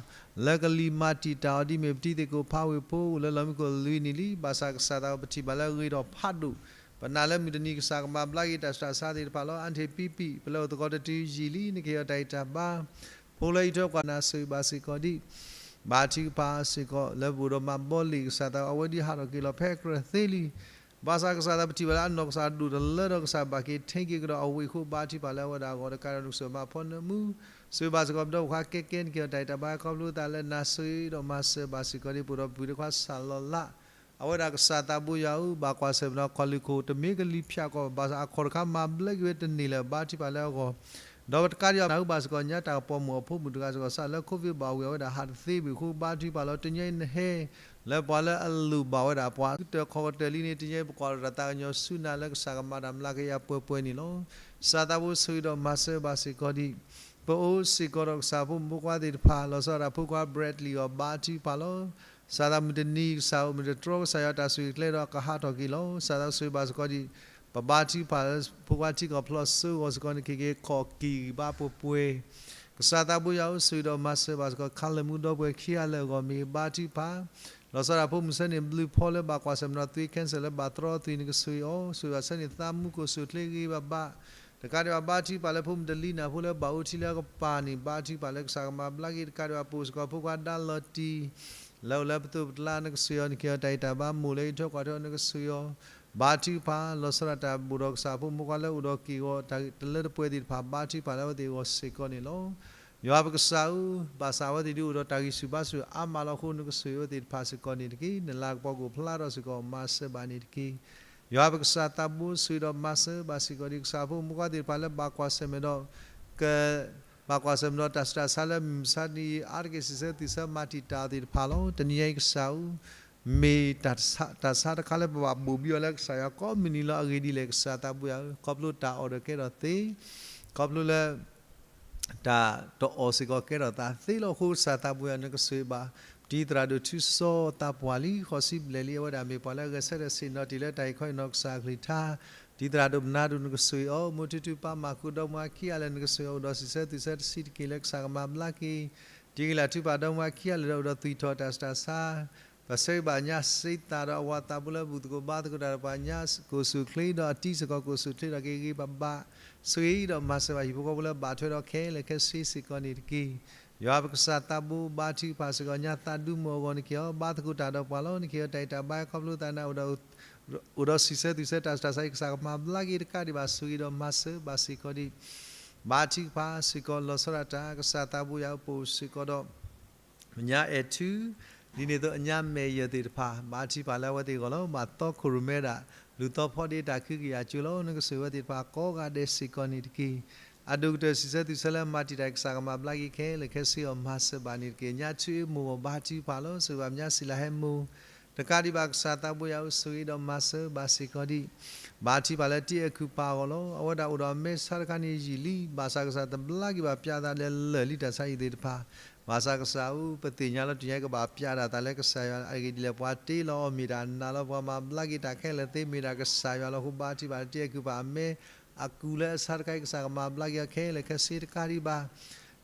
လၢကလံၤမၤတံာ်တာ်အီၤဒ်မ့ၢ်ပတံၤသကိးဖးဝ့ၢ်ဖိ အိၣ်လၢလီၢ်မံခိၣ်လွံၢ်နံၣ်လံ. ဘၣ်ဆၣ်ကစၢ်သးပထံၣ်ဘၣ်လၢအဂ့ၤထီၣ်ဖးဒိၣ် ပနာ်လၢမုၢ်တနံၤကစၢ်ကမၤဘျါက့ၤတၢ်ဆူးတၢ်ဆါသ့ၣ်တဖၣ်လီၤ. အါတက့ၢ်ပံပံၣ် ပလဲၤအိၣ်သကိးတတုၤယံာ်လံ နကဟ့ၣ်အီၤတၢ်ဂံၢ်တၢ်ဘါ ဖိလၢအံးထွဲကွၢ်နၤဆိၣ်ဂ့ၤဘၣ်စ့ၢ်ကီးဒံး ဘါထုကဖၣ်စ့ၢ်ကီး လၢပအိၣ်ဒီးမၤဘီလံာ်ကစၢ်သး အဝဲဒၣ်ဟးထီၣ်က့ၤလီၤဖဲအကြၢးသ့လံ. ဘၣ်ဆၣ်ကစၢ်သးပထံၣ်ဘၣ်လၢအနီၢ်ကစၢ်ဒိၣ်တလၢဒီးကစၢ်ဘၣ်က့ၤထဲက့ၤကဒီးအဝ့ၢ်အဃိ ဘါထုကဖၣ်လၢအဝဲဒၣ်အဂီၢ် တကးဒီးနကစၢ်မၤဖီနၢမူ ဆိၣ်ဂ့ၤဘၣ်စ့ၢ်ကီးပဒီပုၢ်ဝဲၢ်ခွါကဲကဲ နကဟ့ၣ်အီၤတၢ်ဂံၢ်တၢ်ဘါ ခီဖျိသးလၢနၤဆိၣ်ဂ့ၤဒီးမၤစၢၤဘၣ်စ့ၢ်ကီးဒံး ပအိၣ်ဒီးပုၢ်ဝဲၢ်ခွါစၢ်လီၤလး အဝဲဒၣ်ကစၢ်သးဘိယွၤဧၢ ဘၣ်ကွၢ်ဆၢၣ်မဲာ်ဒီးခီၣ်လ့ၢ်ခိၣ် တမ့ၢ်ကလံၤဖၠးကီၢ် ဘၣ်ဆၣ်အခီၣ်တခါမၤဘျါက့ၤဝဲတန့ၢ်လၢၤ ဘါထုကဖၣ်လၢအဂီၢ် ဒီးပတကးဒံးဘၣ်နၢ်ဟူဘၣ်စ့ၢ်ကီး ညါတၢ်ကပီၤမိၢ်အဖိမုၣ်တဂၤစ့ၢ်ကီး စးလၢ COVID ဘၣ်ဝံၤ အဝဲဒၣ်ဟးတသ့ဝံၤအဃိ ဘါထုကဖၣ်လီၤ. တနံၤအံၤနဟဲ လၢပှၤလၢအလိၣ်ဘၣ်ဝဲဒၣ်ပှၤ ကတၢၢ်ခီၣ်ကတၢၢ်လံန့ၣ် တနံၤအံၤ ပကွၢ်လီၤတၢ်သးကညီၤဆူနၤလၢကစၢ်ကမၤတၢ်မျးကယၤပှဲၤပှဲၤန့ၣ်လီၤ. ကစၢ်သးဘိဆိၣ်ဂ့ၤဒီးမၤစၢၤဘၣ်စ့ၢ်ကီးဒံး ပအိၣ်စ့ၢ်ကီးဒီးကစၢ်ဖိမုၣ်ဖိခွါသ့ၣ်တဖၣ် လီၤဆီဒၣ်တၢ်ဖိခွါ Bradley အဂီၢ် ဘါထုကဖၣ်လီၤ. ကစၢ်သးမုၢ်တနံၤ ကစၢ်အိၣ်မုၢ်တတြီ ကစၢ်ယွၤတၢ်ဆိၣ်ဂ့ၤကျဲဒီးကဟးထီၣ်က့ၤလီၤ. ကစၢ်သးဆိၣ်ဂ့ၤဘၣ်စ့ၢ်ကီးဒံး ပဘါထုကဖၣ်လၢဖိခွါထံကီၢ်ဖျီၣ်စိအဂီၢ်စ့ၢ်ကီး နကဟ့ၣ်က့ၤခီၣ်ကံၢ်ဂံၢ်ဘါပှဲၤပှဲၤ ကစၢ်သးဘိယွၤဧၢ ဆိၣ်ဂ့ၤဒီးမၤစၢၤဘၣ်စ့ၢ်ကီး ခါလၢာ်မူဒီပုၢ်ဝဲၢ်ခံဂၤလၢာ်အဂီၢ် မ့ၢ်ဘါထုကဖၣ် လီၤဆီဒၣ်ဖိမုၣ်ဆၢန့ၣ် ဘျုးဖီလၢဘၣ်ကွၢ်ဆၢၣ်မဲာ်ဒီးသွံၣ် cancer လၢဘၣ်တြီသွံၣ် နကဆိၣ်ဂ့ၤအီၤ ဆိၣ်ဂ့ၤဘၣ်ဆၢန့ၣ် သးမူခိၣ်ဆိၣ်ချ့ဂ့ၤဘၣ်ဘၣ် တကးဒံးဘၣ် ဘါထုကဖၣ်လၢဖိမုၣ်တလံနၢ်ဖိလၢဘၣ်အိၣ်ထံလၢအကပၤန့ၣ် ဘါထုကဖၣ်လၢကစၢ်ကမၤဘျါက့ၤ တကးဒံးဘၣ် ပအိၣ်စ့ၢ်ကီးဖိခွါဒါလီၤတံၢ် လၢအိၣ်လၢပသိးပကျါ နကဆိၣ်ဂ့ၤအီၤ နကဟ့ၣ်အီၤတၢ်ဂံၢ်တၢ်ဘါ မိၢ်လၢအံးထွဲကွၢ်ထွဲအီၤ နကဆိၣ်ဂ့ၤအီၤ ဘါထုကဖၣ် လီၤဆီဒၣ်တၢ်ဘိၣ်ဒီးကစၢ်ဖိမုၣ်ဖိခွါလၢအိၣ်ဒီးက့ၢ်ဂီၤ တၢ်တလၢတပှဲၤသ့ၣ်တဖၣ် ဘါထုကဖၣ်လၢအဝဲသ့ၣ်အဂီၢ်စ့ၢ်ကီးန့ၣ်လီၤ. ယွၤပကစၢ်ဧၢ, ဘၣ်ဆၣ်အဝဲသ့ၣ်ဒုးအိၣ်ဒီးတၢ်ဂံၢ်ဆူၣ်ဘါဆူၣ်အါမးလီၤအဃိ နကဆိၣ်ဂ့ၤအဝဲသ့ၣ်တဖၣ်စ့ၢ်ကီးန့ၣ်တက့ၢ်. နလၤကပီၤကအိၣ်ဖျါထီၣ်စ့ၢ်ကီး မၤစၢၤဘၣ်န့ၣ်တက့ၢ်. ယွၤပကစၢ်သးဘိဆိၣ်ဂ့ၤဒီးမၤစၢၤဘၣ်စ့ၢ်ကီးဒံး ကစၢ်ဖိမုၣ်ဖိခွါသ့ၣ်တဖၣ်လၢဘၣ်ကွၢ်ဆၢၣ်မဲာ်ဒီး က ဘၣ်ကွၢ်ဆၢၣ်မဲာ်ဒီးတၢ်ဆူးတၢ်ဆါလၢမုၢ်မဆါတနံၤအံၤ အါတက့ၢ်စံးဆၢသူၣ်ဆၢမၤတံာ်တာ်အီၤသ့ၣ်တဖၣ်လီၤ. တနံၤညါအံၤကစၢ်ဧၢ, မ့ၢ်တၢ်ဆါတၢ်ဆါတခါလၢပဘၣ်ဘိၣ်ဘံအီၤလၢကစၢ်ယွၤ ကိးမုၢ်နံၤလီၤ. အဂ့ၢ်ဒ်လဲၣ်ကစၢ်သးဘိယွၤဧၢ, ခီဖျိတၢ်အီၣ်ဒီးကဲထီၣ်သ့, ခီဖျိလၢ တၢ်တအီၣ်စ့ၢ်ကီးကဲထီၣ်သးသ့လီၤအဃိ ကစၢ်သးဘိယွၤနကဆိၣ်ဂ့ၤဘၣ် တံၤသရၣ်ဒိၣ်ထူစီၤသးပှၢ်လံ ဃိးဆံဘျဲၣ်လံ အဝဲဒၣ်မ့ၢ်ပှၤလၢအဂဲၤဆၢထၢၣ်ဆ့ၣ်နီၤတ့ၢ်လၢတၢ်အံၤခီအံၤနီၤ ကစၢ်အကလုၢ်ကထါ, တံၤသရၣ်ဒိၣ်မနၤဒိၣ်နကဆိၣ်ဂ့ၤအီၤ, မိၢ်ထူထူပၢ်မၤဃုာ်ဒီမါခံဂၤလၢနကဆိၣ်ဂ့ၤအီၤ အိၣ်ဒီးစံးဆၢသူၣ်ဆၢတဆံးတက့ၢ်လၢကစၢ်ကမၤဘျါက့ၤ တံၤကလၢ်ထူပၢ်ဒီမါခံဂၤလၢဒီးအိၣ်ဒီးသွံၣ်ထီၣ်တၢ်ဆူးတၢ်ဆါ ပဆၢဂ့ၤဘၣ်ညါစ့သးဒီးအဝၤသးဘိလၢဘူၣ်သကိးဘါသကိးတၢ်ဒီးပှၤညါ ကိၢ်ဆူၣ်ချ့ဒီးအတံၤစ့ၢ်ကီး ကိၢ်ဆူၣ်ချ့ဒီးက့ၤဂ့ၤဘၣ်ဘၣ် ဆိၣ်ဂ့ၤဒီးမၤစၢၤဘၣ်ဟံၣ်ဖိဃီဖိလၢဘၣ်ထွဲဒီးခဲလၢာ်ခဲဆ့စ့ၢ်ကီးန့ၣ်တက့ၢ်. ယွၤပကစၢ်သးဘိ ဘါထုကဖၣ်စ့ၢ်ကီးညါ သးဒူမုၢ်အဂီၢ်န့ၣ်က့ၤအီၤ ဘါသကိးတၢ်ဒီးပှၤလီၤန့ၣ်က့ၤအီၤ တၢ်အံၤတၢ်ဘါခီဖျိသးန့ၣ် အိၣ်ဒီးစံးဆၢသူၣ်ဆၢတၢ်ဆူးတၢ်ဆါအံၤ ကစၢ်ကမၤဘျါက့ၤတကးဒံးဘၣ် ဆိၣ်ဂ့ၤဒီးမၤစၢၤဘၣ်စ့ၢ်ကီးဒံး ဘါထုကဖၣ်စ့ၢ်ကီးလီၤဆီဒၣ်တၢ် ကစၢ်သးဘိယွၤဧၢ ပအိၣ်စ့ၢ်ကီးဒီး ညါအဲၣ်ထူ, ဒ်န့ၣ်အသိးအညါမဲာ်ယၢၢ်သ့ၣ်တဖၣ် ဘါထုကဖၣ်လၢအဝဲသ့ၣ်အဂီၢ်လီၤ. ဘၣ်သီခိၣ်ရိၣ်မဲဒၣ် လူၤသီဖီဒ့တၢ်ခုကယၤကၠိလီၤ. နကဆိၣ်ဂ့ၤဝဲသ့ၣ်တဖၣ်ကိးဂၤဒဲးစ့ၢ်ကီးန့ၣ်တက့ၢ်. အဒိၣ်ကတၢၢ်စံးဆၢသူၣ်ဆၢလၢမၤတံာ်တာ် ကစၢ်ကမၤဘျါက့ၤခဲလၢာ်ခဲဆ့အီၤ မၤစၢၤဘၣ်န့ၣ်တက့ၢ်. ညါဆူအ့မိၢ်ဂီၢ် ဘါထုကဖၣ်လီၤ. ဆိၣ်ဂ့ၤဘၣ်ညါစံးလၤဟဲမိၢ် တကးဒံးဘၣ် ကစၢ်သးဘိယွၤဧၢ ဆိၣ်ဂ့ၤဒီးမၤစၢၤဘၣ်စ့ၢ်ကီးဒံး ဘါထုကဖၣ်လၢတံၤအဲၤကူၣ်ပၤအဂီၢ်လီၤ. အဝဲဒၣ်အိၣ်ဒီးအမဲဆါတခါန့ၣ်ယံာ်လံ, ဘၣ်ဆၣ်ကစၢ်တဘျါက့ၤဘၣ် ပျးသးဒီးလၢာ်လံတၢ်ဆါဟံၣ်သ့ၣ်တဖၣ်, ဘၣ်ဆၣ်ကစၢ်ဧၢ ပသ့ၣ်ညါလီၤ တုၤညါကဘၣ်ပျးဒၣ်သးလၢကစၢ်ယွၤအဂ့ၢ်ဒ်လဲၣ် ပှၤတ့လီၤအီၤမ့ၢ်တၢ်နာ်လီၤ ပှၤမၤဘျါက့ၤတၢ်ခဲလၢာ်သ့ မ့ၢ်ဒၣ်ကစၢ်ယွၤလီၤအဃိ ဘါထုကဖၣ်တံၤအဲၤကူၣ်ပၤအမဲ အကူးလၢအဆါတခါအံၤ ကစၢ်ကမၤဘျါက့ၤအီၤခဲလၢာ်ခဲဆ့တကးဒံးဘၣ်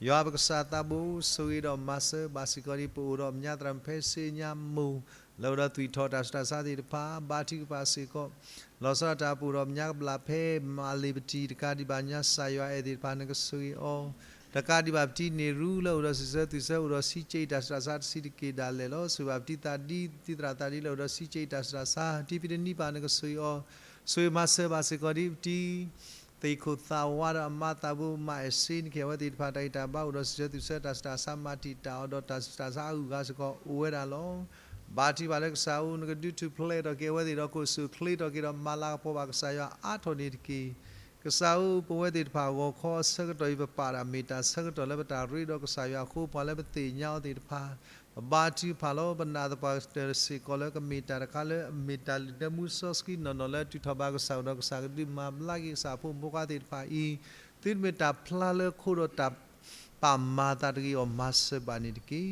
ယွၤပကစၢ်သးဘိ ဆိၣ်ဂ့ၤဒီးမၤစၢၤဘၣ်စ့ၢ်ကီးဒံး ပအိၣ်ဒီးမဲာ်ညါသရၣ်မုၣ်ဖဲစ့ညါမိၢ် လၢအိၣ်ဒီးသွံၣ်ထီၣ်တၢ်ဆူးတၢ်ဆါသ့ၣ်တဖၣ် ဘါထုကဖၣ်စ့ၢ်ကီး လီၤဆီဒၣ်တၢ် ပအိၣ်ဒီးမဲာ်ညါကဘျၣ်ဖဲမၤလ့ၤပတံၤတကးဒံးဘၣ် ညါစၢ်ယွၤအဲၣ်သ့ၣ်တဖၣ် နကဆိၣ်ဂ့ၤအီၤ တကးဒံးဘၣ်ပတံၤန့ၣ်ရူ လၢအိၣ်ဒီးစံးဆၢသူၣ်ဆၢ အိၣ်ဒီးစံးကၠံတၢ်ဆူးတၢ်ဆါတဆံးတက့ၢ်ဒၣ်လဲာ်လီၤ. ဆိၣ်ဂ့ၤဘၣ်ပတံၤသးဒံ တံၤသရၣ်သးဒံ လၢအိၣ်ဒီးစံးကၠံတၢ်ဆူးတၢ်ဆါ တံၤဖံးတနံၤပၢ် နကဆိၣ်ဂ့ၤအီၤ ဆိၣ်ဂ့ၤမၤစၢၤဘၣ်စ့ၢ်ကီးဒံးပတံၤ သ့ၣ်ခိၣ်သးဝါဒီးအမါသးဘိ မၤအဲၣ်စ့န့ၣ်က့ၤ အဝဲသ့ၣ်တဖၣ် တၢ်ဂံၢ်တၢ်ဘါအိၣ်ဒီးစံးဆၢသူၣ်ဆၢ တၢ်ဆူးတၢ်ဆါမၤတံာ်တာ်အီၤ ဒီးတၢ်ဆူးတၢ်ဆါအဂုၤအဂၤစ့ၢ်ကီးအိၣ်ဝဲဒၣ်လီၤ. ဘါထုကဖၣ်လၢကစၢ်ဧၢ နကဒုးထူၣ်ဖျဲးထီၣ်က့ၤအဝဲသ့ၣ်ဒီး ကိၢ်ဆူၣ်ချ့ထီၣ်က့ၤဒီး မၤလၤကပီၤဘၣ်ကစၢ်ယွၤအါထီၣ်န့ၣ်တက့ၢ်. ကစၢ်ဧၢ ပဝဲသ့ၣ်တဖၣ်အဂီၢ် ခီအဆၢကတီၢ်အံၤ ပပာ်ဒၣ်မ့ၢ်တၢ်ဆၢကတီၢ်လၢပတၢ်ရ့ဒီးကစၢ်ယွၤအဃိ ပှၤလၢပသ့ၣ်ညါအီၤသ့ၣ်တဖၣ် ပဘါထုကဖၣ်လီၤ. ပနာ်သပှၢ်ကတၢၢ်စ့ၢ်ကီးလၢကမ့ၢ်တၢ်တခါလၢအမ့ၢ်တၢ်လုၢ်တၢ်မူစီဆှံနီၢ်နီၢ်လၢ တုၤထီၣ်ဘၣ်ကစၢ် အိၣ်ဒီးကစၢ်ကဒုးမၤဘျါက့ၤကစၢ်ဖိမုၣ်ဖိခွါသ့ၣ်တဖၣ်အံၤ သုတမ့ၢ်တၢ်ဖျါလၢခိဒီးတၢ်ပာ်မၤသးတဂ့ၤအီၤ မၤစၢၤဘၣ်န့ၣ်တက့ၢ်.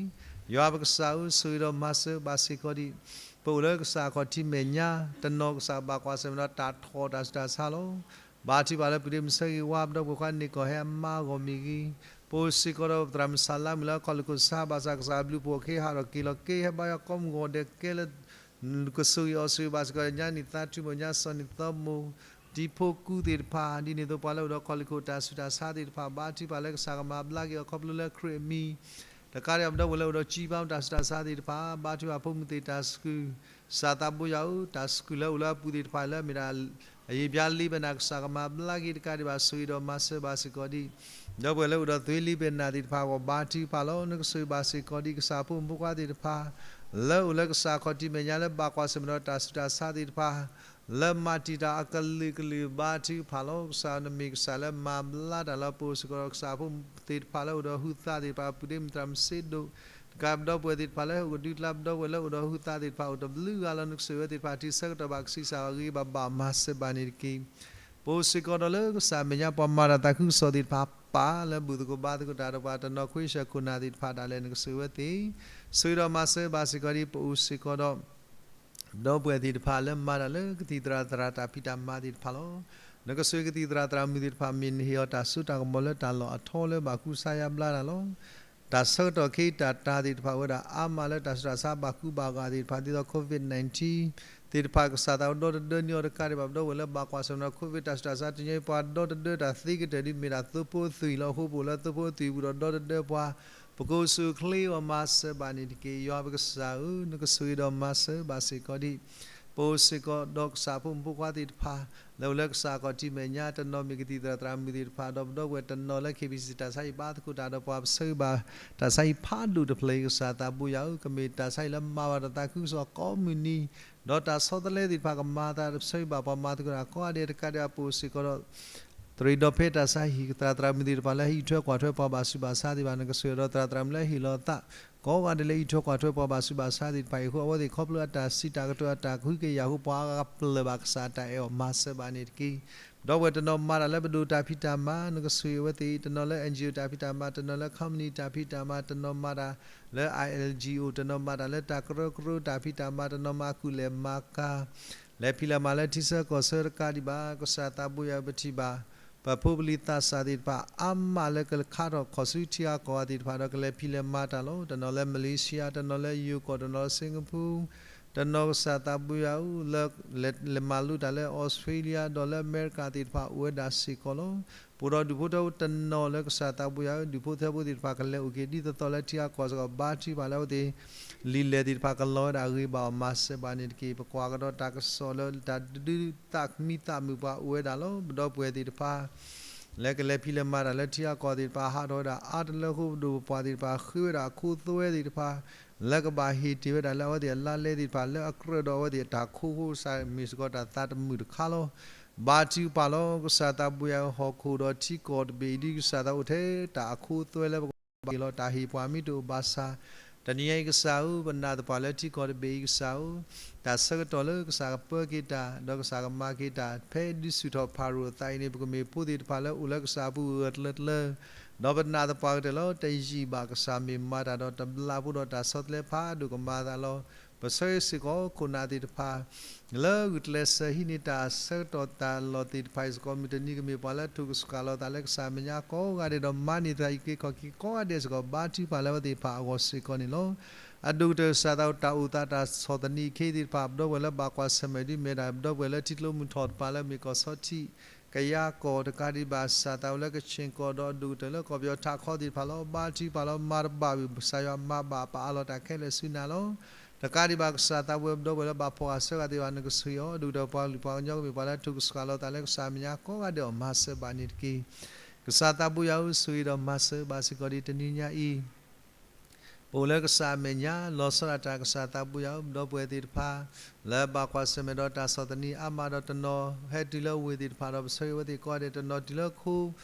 ယွၤပကစၢ်ဧၢ ဆိၣ်ဂ့ၤဒီးမၤစၢၤဘၣ်စ့ၢ်ကီးဒံး ပအိၣ်လၢကစၢ်အခီၣ်ထံးမဲာ်ညါ တနီၤကစၢ်ဘၣ်ကွၢ်ဆၢၣ်မဲာ်ဒီးတၢ်ထီၣ်တၢ်ဆူးတၢ်ဆါလီၤ. ဘါထုကဖၣ်လၢပုၢ်ဒ့မုၣ်ဆၢဂ့ၤဝါ ပဒီပုၢ်ဝဲၢ်ခွါန့ၣ်ကီၢ်ဟဲအမါအဂီၢ်မ့ၢ်ဂ့ၤ, ပအိၣ်စ့ၢ်ကီးဒီးသရၣ်မုၣ်ဆၣ်လါမုၣ်လၢအခီၣ်လ့ၢ်ခိၣ်ဆါ ဘၣ်ဆၣ်ကစၢ်အဘျုးဖှိၣ်အခံဟးထီၣ်က့ၤလီၤက့ၤ ဟဲဘါယွၤကိးမုၢ်ဂီၤဒဲးကဲလၢ ကဆိၣ်ဂ့ၤအီၤဆိၣ်ဂ့ၤဘၣ်စ့ၢ်ကီး ညါနံၣ်သါထူၣ်မိၢ် ညါစီၤနံၣ်သီမိၢ် တံၤဖိကူသ့ၣ်တဖၣ် ဒ်န့ၣ်အသိးပှၤလၢအိၣ်ဒီးခီၣ်လ့ၢ်ခိၣ်တၢ်ဆူးတၢ်ဆါသ့ၣ်တဖၣ် ဘါထုကဖၣ်လၢကစၢ်ကမၤဘျါက့ၤအီၤခီဖျိလၢခရံာ်အမံၤ တကးဒံးဘၣ်ပဒီပုၢ်ဝဲၢ်လၢအိၣ်ဒီးကၠံပၢ်တၢ်ဆူးတၢ်ဆါသ့ၣ်တဖၣ် ဘါထုကဖၣ်ဖိမုၣ်သ့ၣ်တၢ်ဆူး ကစၢ်သးဘိယွၤဧၢ တၢ်ဆူးလၢအိၣ်လၢအပူၤသ့ၣ်တဖၣ်လၢအမ့ၢ်ဒၣ် အယံာ်ဘျါလံဘဲနၤ ကစၢ်ကမၤဘျါက့ၤတကးဒံးဘၣ် ဆိၣ်ဂ့ၤဒီးမၤစၢၤဘၣ်စ့ၢ်ကီးဒံး ဒီပုၢ်ဝဲၢ်လၢအိၣ်ဒီးသွ့လံဘဲနၤသ့ၣ်တဖၣ်အဂီၢ် ဘါထုကဖၣ်လီၤ. နကဆိၣ်ဂ့ၤဘၣ်စ့ၢ်ကီးဒံး ကစၢ်ဖိမုၣ်ဖိခွါသ့ၣ်တဖၣ် လၢအိၣ်လၢကစၢ်အခီၣ်ထံးမဲာ်ညါလၢဘၣ်ကွၢ်ဆၢၣ်မဲာ်ဒီးတၢ်ဆူးတၢ်ဆါသ့ၣ်တဖၣ် လၢမၤတံာ်တာ်အကလုာ်ကလုာ် ဘါထုကဖၣ်လီၤ. ကစၢ်နမ့ၢ်ကစၢ်လၢမၤဘျါတၢ်လၢပအိၣ်စ့ၢ်ကီးဒီးကစၢ်ဖိသ့ၣ်တဖၣ်လၢအိၣ်ဒီးဟုသးသ့ၣ်တဖၣ် ပုၢ်ဒ့မုၣ်သရၣ်မုၣ်စ့ဒိၣ် တကးပဒီပုၢ်ဝဲၢ်သ့ၣ်တဖၣ်လၢဟီၣ်ကဒုကျါ ပဒီပုၢ်ဝဲၢ်လၢအိၣ်ဒီးဟုသးသ့ၣ်တဖၣ် အိၣ်တဘျုးဂၤလၢနကဆိၣ်ဂ့ၤဝဲသ့ၣ်တဖၣ် တုၤဆၢကတီၢ်ဘၣ်ကဆံးစၢ်အဂ့ၤဘၣ်ဘၣ်မၤစၢၤဘၣ်န့ၣ်တက့ၢ်. ပအိၣ်စ့ၢ်ကီးဒီးလၢကစၢ်မဲာ်ညါ ပှၤမၤတၢ်သးခုကစီၣ်သ့ၣ်တဖၣ် ပာ်လၢဘူၣ်သကိးဘါသကိးတၢ်ဒီးပှၤတနီၤခွ့ဆၢၣ်ခိၣ်နၢ်သ့ၣ်တဖၣ်ဒၣ်လဲာ် နကဆိၣ်ဂ့ၤဝဲသ့ၣ် ဆိၣ်ဂ့ၤဒီးမၤစၢၤဘၣ်စ့ၢ်ကီးဒံး ပအိၣ်စ့ၢ်ကီးဒီး ဒီပုၢ်ဝဲၢ်သ့ၣ်တဖၣ်လၢမၤတၢ်လၢကသံၣ်သရၣ်သရၣ်တၢ်ဖံးတၢ်မၤသ့ၣ်တဖၣ်လီၤ. နကဆိၣ်ဂ့ၤကသံၣ်သရၣ်သရၣ်မုၣ်သ့ၣ်တဖၣ် မ့ၢ်နဟ့ၣ်အီၤတၢ်စိတၢ်ကမီၤလၢတၢ်လီၢ်အထီလၢဘၣ်ကူစါယါဘျါတၢ်လီၤ. တၢ်ဆၢကတီၢ်ခဲအံၤတၢ်တၤသ့ၣ်တဖၣ်ဝဲဒၣ် အါမးလၢတၢ်ဆူးတၢ်ဆါဘၣ်ကူဘၣ်ဂာ်သ့ၣ်တဖၣ် ဒ်သိး COVID nineteen သ့ၣ်တဖၣ် ကစၢ်သးဒီတဒၢန့ၢ်အီၤတကးဒံးဘၣ် ပဒီပုၢ်ဝဲၢ်လၢဘၣ်ကွၢ်ဆၢၣ်မဲာ်ဒီး COVID တၢ်ဆူးတၢ်ဆါ တနံၤအံၤပှၤဒီတဒၢတၢ်သ့ကတၢၢ်ဒ်မ့ၢ်ဒၣ်သိဖိအသွံၣ်လီၤ. အဃိ ပအိၣ်လၢသိဖိအသွံၣ်အပူၤဒီးဒီတဒၢပှၤ ပကအိၣ်ဆူၣ်အိၣ်ချ့အဂီၢ် မၤစၢၤဘၣ်န့ၣ်တက့ၢ်. ယွၤပကစၢ်ဧၢ, နကဆိၣ်ဂ့ၤဒီးမၤစၢၤဘၣ်စ့ၢ်ကီးဒံး ပအိၣ်စ့ၢ်ကီးဒီးကစၢ်ဖိမုၣ်ဖိခွါသ့ၣ်တဖၣ် လၢအိၣ်လၢကစၢ်အခီၣ်ထံးမဲာ်ညါ တနီၤမ့ၢ်ကသံၣ်သရၣ်သရၣ်မုၣ်သ့ၣ်တဖၣ် ဒီးပဒီပုၢ်ဝဲၢ်တနီၤလၢ KBC တၢ်ဆါဟံၣ်ဘါသကိးတၢ်ဒီးပှၤ ပဆၢဂ့ၤဘၣ် တၢ်ဆါဟံၣ်ဖးဒိၣ်တဖျၢၣ်အံၤ ကစၢ်သးဘိယွၤဧၢ, ကမ့ၢ်တၢ်ဆါဟံၣ်လၢမၤဘၣ်တၢ်သးခုကစီၣ်ကိးမုၢ်နံၤ ဒီးတၢ်ဆီတလဲသ့ၣ်တဖၣ် ကမၤသးဒီးပဆၢဂ့ၤဘၣ်ပှၤမၤသကိးတၢ်ကိးဂၤဒဲးတကးဒံး ပအိၣ်စ့ၢ်ကီးဒီး သရံးဒီဖဲတၢ်ဆါဟံၣ် သရၣ်သရၣ်မုၣ်သ့ၣ်တဖၣ်လၢဟဲအံးထွဲကွၢ်ထွဲပှၤဘၣ်ဆူးဘၣ်ဆါသ့ၣ်တဖၣ် နကစၢ်ဒီးသရၣ်သရၣ်မုၣ်လၢဟ့ၣ်လီၤသး ကိးဂၤဒဲးလၢအံးထွဲကွၢ်ထွဲပှၤဘၣ်ဆူးဘၣ်ဆါသ့ၣ်တဖၣ်အံၤအဃိ အဝဲသ့ၣ်ခီဖျိအတၢ်စံးတၢ်ကတိၤအတၢ်ကဟုကယာ်အဃိ ပှၤအါဂၤကပျၢ်ဘၣ်ကစၢ်အတၢ်အဲၣ်အီၤမၤစၢၤဘၣ်န့ၣ်တက့ၢ်. ဒီပုၢ်ဝဲၢ်တနီၤမၤတၢ်လၢပဒိၣ်တၢ်ဖံးတၢ်မၤ နကစၢ်အံၤအဝဲသ့ၣ် တနီၤလၢ NGO တၢ်ဖံးတၢ်မၤ တနီၤလၢ company တၢ်ဖံးတၢ်မၤ တနီၤမၤတၢ်လၢ ILGO တနီၤမၤတၢ်လၢတၢ်ကရၢကရိတၢ်ဖံးတၢ်မၤ တနီၤမၤကူၣ်လဲၤမၤကၤ လဲၤဖံးလဲၤမၤလၢထံဆၢကီၢ်ဆၢတကးဒံးဘၣ် ကစၢ်သးဘိယွၤပထံၣ်ဘၣ် ပဖိပလံၤသးစၢ်သ့ၣ်တဖၣ် အါမးလၢကခါထီၣ်ခီၣ်ဆူထံဂၤကီၢ်ဂၤသ့ၣ်တဖၣ်ဒီးကလဲၤဖံးလဲၤမၤတၢ်လီၤ. တနီၤလၢ Malaysia တနီၤလၢယိၤကီၢ် တနီၤလၢ Singapore တနီၤကစၢ်သးဘိယွၤဧၢ လၢလဲၤမၤလိတၢ်လၢ Australia ဒီးလၢအမဲရကၤသ့ၣ်တဖၣ်အိၣ်ဝဲဒၣ်စ့ၢ်ကီးလီၤ. ပအိၣ်ဒီးဒူၣ်ဖိထၢဖိတနီၤလၢကစၢ်သးဘိယွၤဧၢ ဒူၣ်ဖိထၢဖိသ့ၣ်တဖၣ်ကလဲၤအိၣ်က့ၤ ဒ်သိးသိးလၢထံဂၤကီၢ်ဂၤစ့ၢ်ကီး ဘါထုကဖၣ်လၢအဝဲသ့ၣ် လံာ်လဲၢ်သ့ၣ်တဖၣ်ကလီၤဝဲဒၣ်အဂ့ၤ ဘၣ်အီၤမၤစၢၤဘၣ်န့ၣ်တက့ၢ်. ပကွၢ်ကဒီးတၢ်ကစီၣ်လၢတၢ်ဒုးသးမံသးမုာ်ပှၤအိၣ်ဝဲဒၣ်လီၤ. ပဒီပုၢ်ဝဲၢ်သ့ၣ်တဖၣ် လၢကလဲၤဖံးလဲၤမၤတၢ်လၢထံဂၤကီၢ်ဂၤသ့ၣ်တဖၣ် ဟးထီၣ်ဝဲဒၣ်အါတလၢအဃိ ပဒိၣ်ပပှၢ်သ့ၣ်တဖၣ် ဃ့ဝဲဒၣ်အခိအသွဲသ့ၣ်တဖၣ် လၢကဘၣ်ဟ့ၣ်တ့ၢ်ဝဲဒၣ်လၢအဝဲသ့ၣ်အလါလဲသ့ၣ်တဖၣ် လၢအကြၢးဒီးအဝဲသ့ၣ်အတၢ်ခိအဃိ ကစၢ်မ့ၢ်စ့ၢ်ကီးတၢ်သးတမုာ်တခါလီၤ. ဘါထုကဖၣ်လီၤ. ကစၢ်သးဘိယွၤဧၢ ဟီၣ်ခိၣ်ဒီးထံကီၢ်တဘ့ၣ်အံၤ ဒ်ကစၢ်သးအိၣ်ထဲတၢ်အခိအသွဲလၢပကဘၣ်က့ၤလီၤ တၢ်ဟ့ၣ်ပှၤမ့ၢ်တအိၣ်ဘၣ်ဆၣ် တနံၤညါအံၤကစၢ်ဧၢ ပနာ်သပှၢ်လၢထံကီၢ်တဘ့ၣ်အံၤကစၢ်ဧၢ တၢ်ဆၢကတီၢ်လၢကစၢ်ကပၢက့ၤတၢ် ဒီးကစၢ်ကမၤက့ၤတၢ် ဖဲဒုးဆူၣ်ထီၣ်ဖၤရိၤအသးအံၤန့ၣ် ပကမ့ၢ်ဖိသ့ၣ်တဖၣ်လၢအိၣ်လၢကစၢ်အပူၤဂၢၢ်ဂၢၢ်ကျၢၤကျၢၤ ဒီးပနာ်သပှၢ်ကတၢၢ်လီၤ. တယံာ်ဘၣ်ကစၢ်မ့ၢ်မၤတၢ်ဒီးတဘျီဖိဒီးတၢ်ဆီတလဲဖးဒိၣ်ကမၤအသးလီၤ. ပဆၢဂ့ၤစ့ၢ်ကီးခိၣ်နၢ်သ့ၣ်တဖၣ် လၢဂုာ်ကျဲးစၢးဟံးန့ၢ်တၢ်ဆၢကတီၢ်တၢ်လီၢ်သ့ၣ်တဖၣ်အံၤစ့ၢ်ကီး မုၢ်တနံၤကမ့ၢ်ပှၤလၢအထုးကဆှၣ်လီၤသးလၢကစၢ်အမဲာ်ညါကိးဂၤဒဲး ဒီးမၤန့ၢ်သးအံးက့ၤခီၣ်က့ၤကိးဂၤဒဲးစ့ၢ်ကီး ဘါထုကဖၣ်လၢအဝဲသ့ၣ်တဖၣ်အဂီၢ်စ့ၢ်ကီးန့ၣ်လီၤ. အဒိၣ်ကတၢၢ်ကစၢ်သးအိၣ်တၢ်အိၣ်သးတၢ်ဆီၣ်သနံးအခ့သ့ၣ်တဖၣ် ပဒီပုၢ်ဝဲၢ်လၢဘၣ်ကွၢ်ဆၢၣ်မဲာ်ဒ်မ့ၢ်ဒၣ် ပဒီပုၢ်ဝဲၢ်လၢထံကျိမုၢ်ထီၣ်တပၤလၢမ့ၢ်ကီၢ်ဆီထံး ကယၤကီၢ်တကးဒံးဘၣ် ကစၢ်သးအိၣ်လၢကခ့ၣ်ကီၢ်ဒီးအဒိၣ်ကတၢၢ်လၢကီၢ်ပယီၤထးခီသ့ၣ်တဖၣ်လီၤ. ဘါထုကဖၣ်လီၤ မၤတဘၣ်ဝံၤ ကစၢ်ယွၤမၤဘၣ်ပအးလီၤတၢ်ခဲလၢာ်ဆူနၤလီၤ. တကးဒံးဘၣ် ကစၢ်သးဘိယွၤပဒီပုၢ်ဝဲၢ်လၢဘၣ်ဖှီၣ်ဂာ်ဆၢဂာ်သ့ၣ်တဖၣ် နကဆိၣ်ဂ့ၤအီၤ အဒိၣ်ကတၢၢ်ပှၤကလုာ်ပှၤကညီကမ့ၢ်ပှၤလၢအထုးကဆှၣ်လီၤသးလၢကစၢ်အမဲာ်ညါကိးဂၤဒဲးအီၤ မၤစၢၤဘၣ်န့ၣ်တက့ၢ်. ကစၢ်သးဘိယွၤဧၢ ဆိၣ်ဂ့ၤဒီးမၤစၢၤဘၣ်စ့ၢ်ကီးဒ်တနံၤညါအံၤ ပအိၣ်လၢကစၢ်အမဲာ်ညါ လီၤဆီဒၣ်တၢ် ကစၢ်သးဘိယွၤဧၢ ပဒီပုၢ်ဝဲၢ်သ့ၣ်တဖၣ် လၢဘၣ်ကွၢ်ဆၢၣ်မဲာ်ဒီးတၢ်ဆီၣ်သနံးအါမးဒီးတနီၤ ဟဲတုၤလၢအဝ့ၢ်သ့ၣ်တဖၣ်ဒီး ပဆၢဂ့ၤအဝဲသ့ၣ်ကိးဂၤဒဲး တနီၤတုၤလၢခိ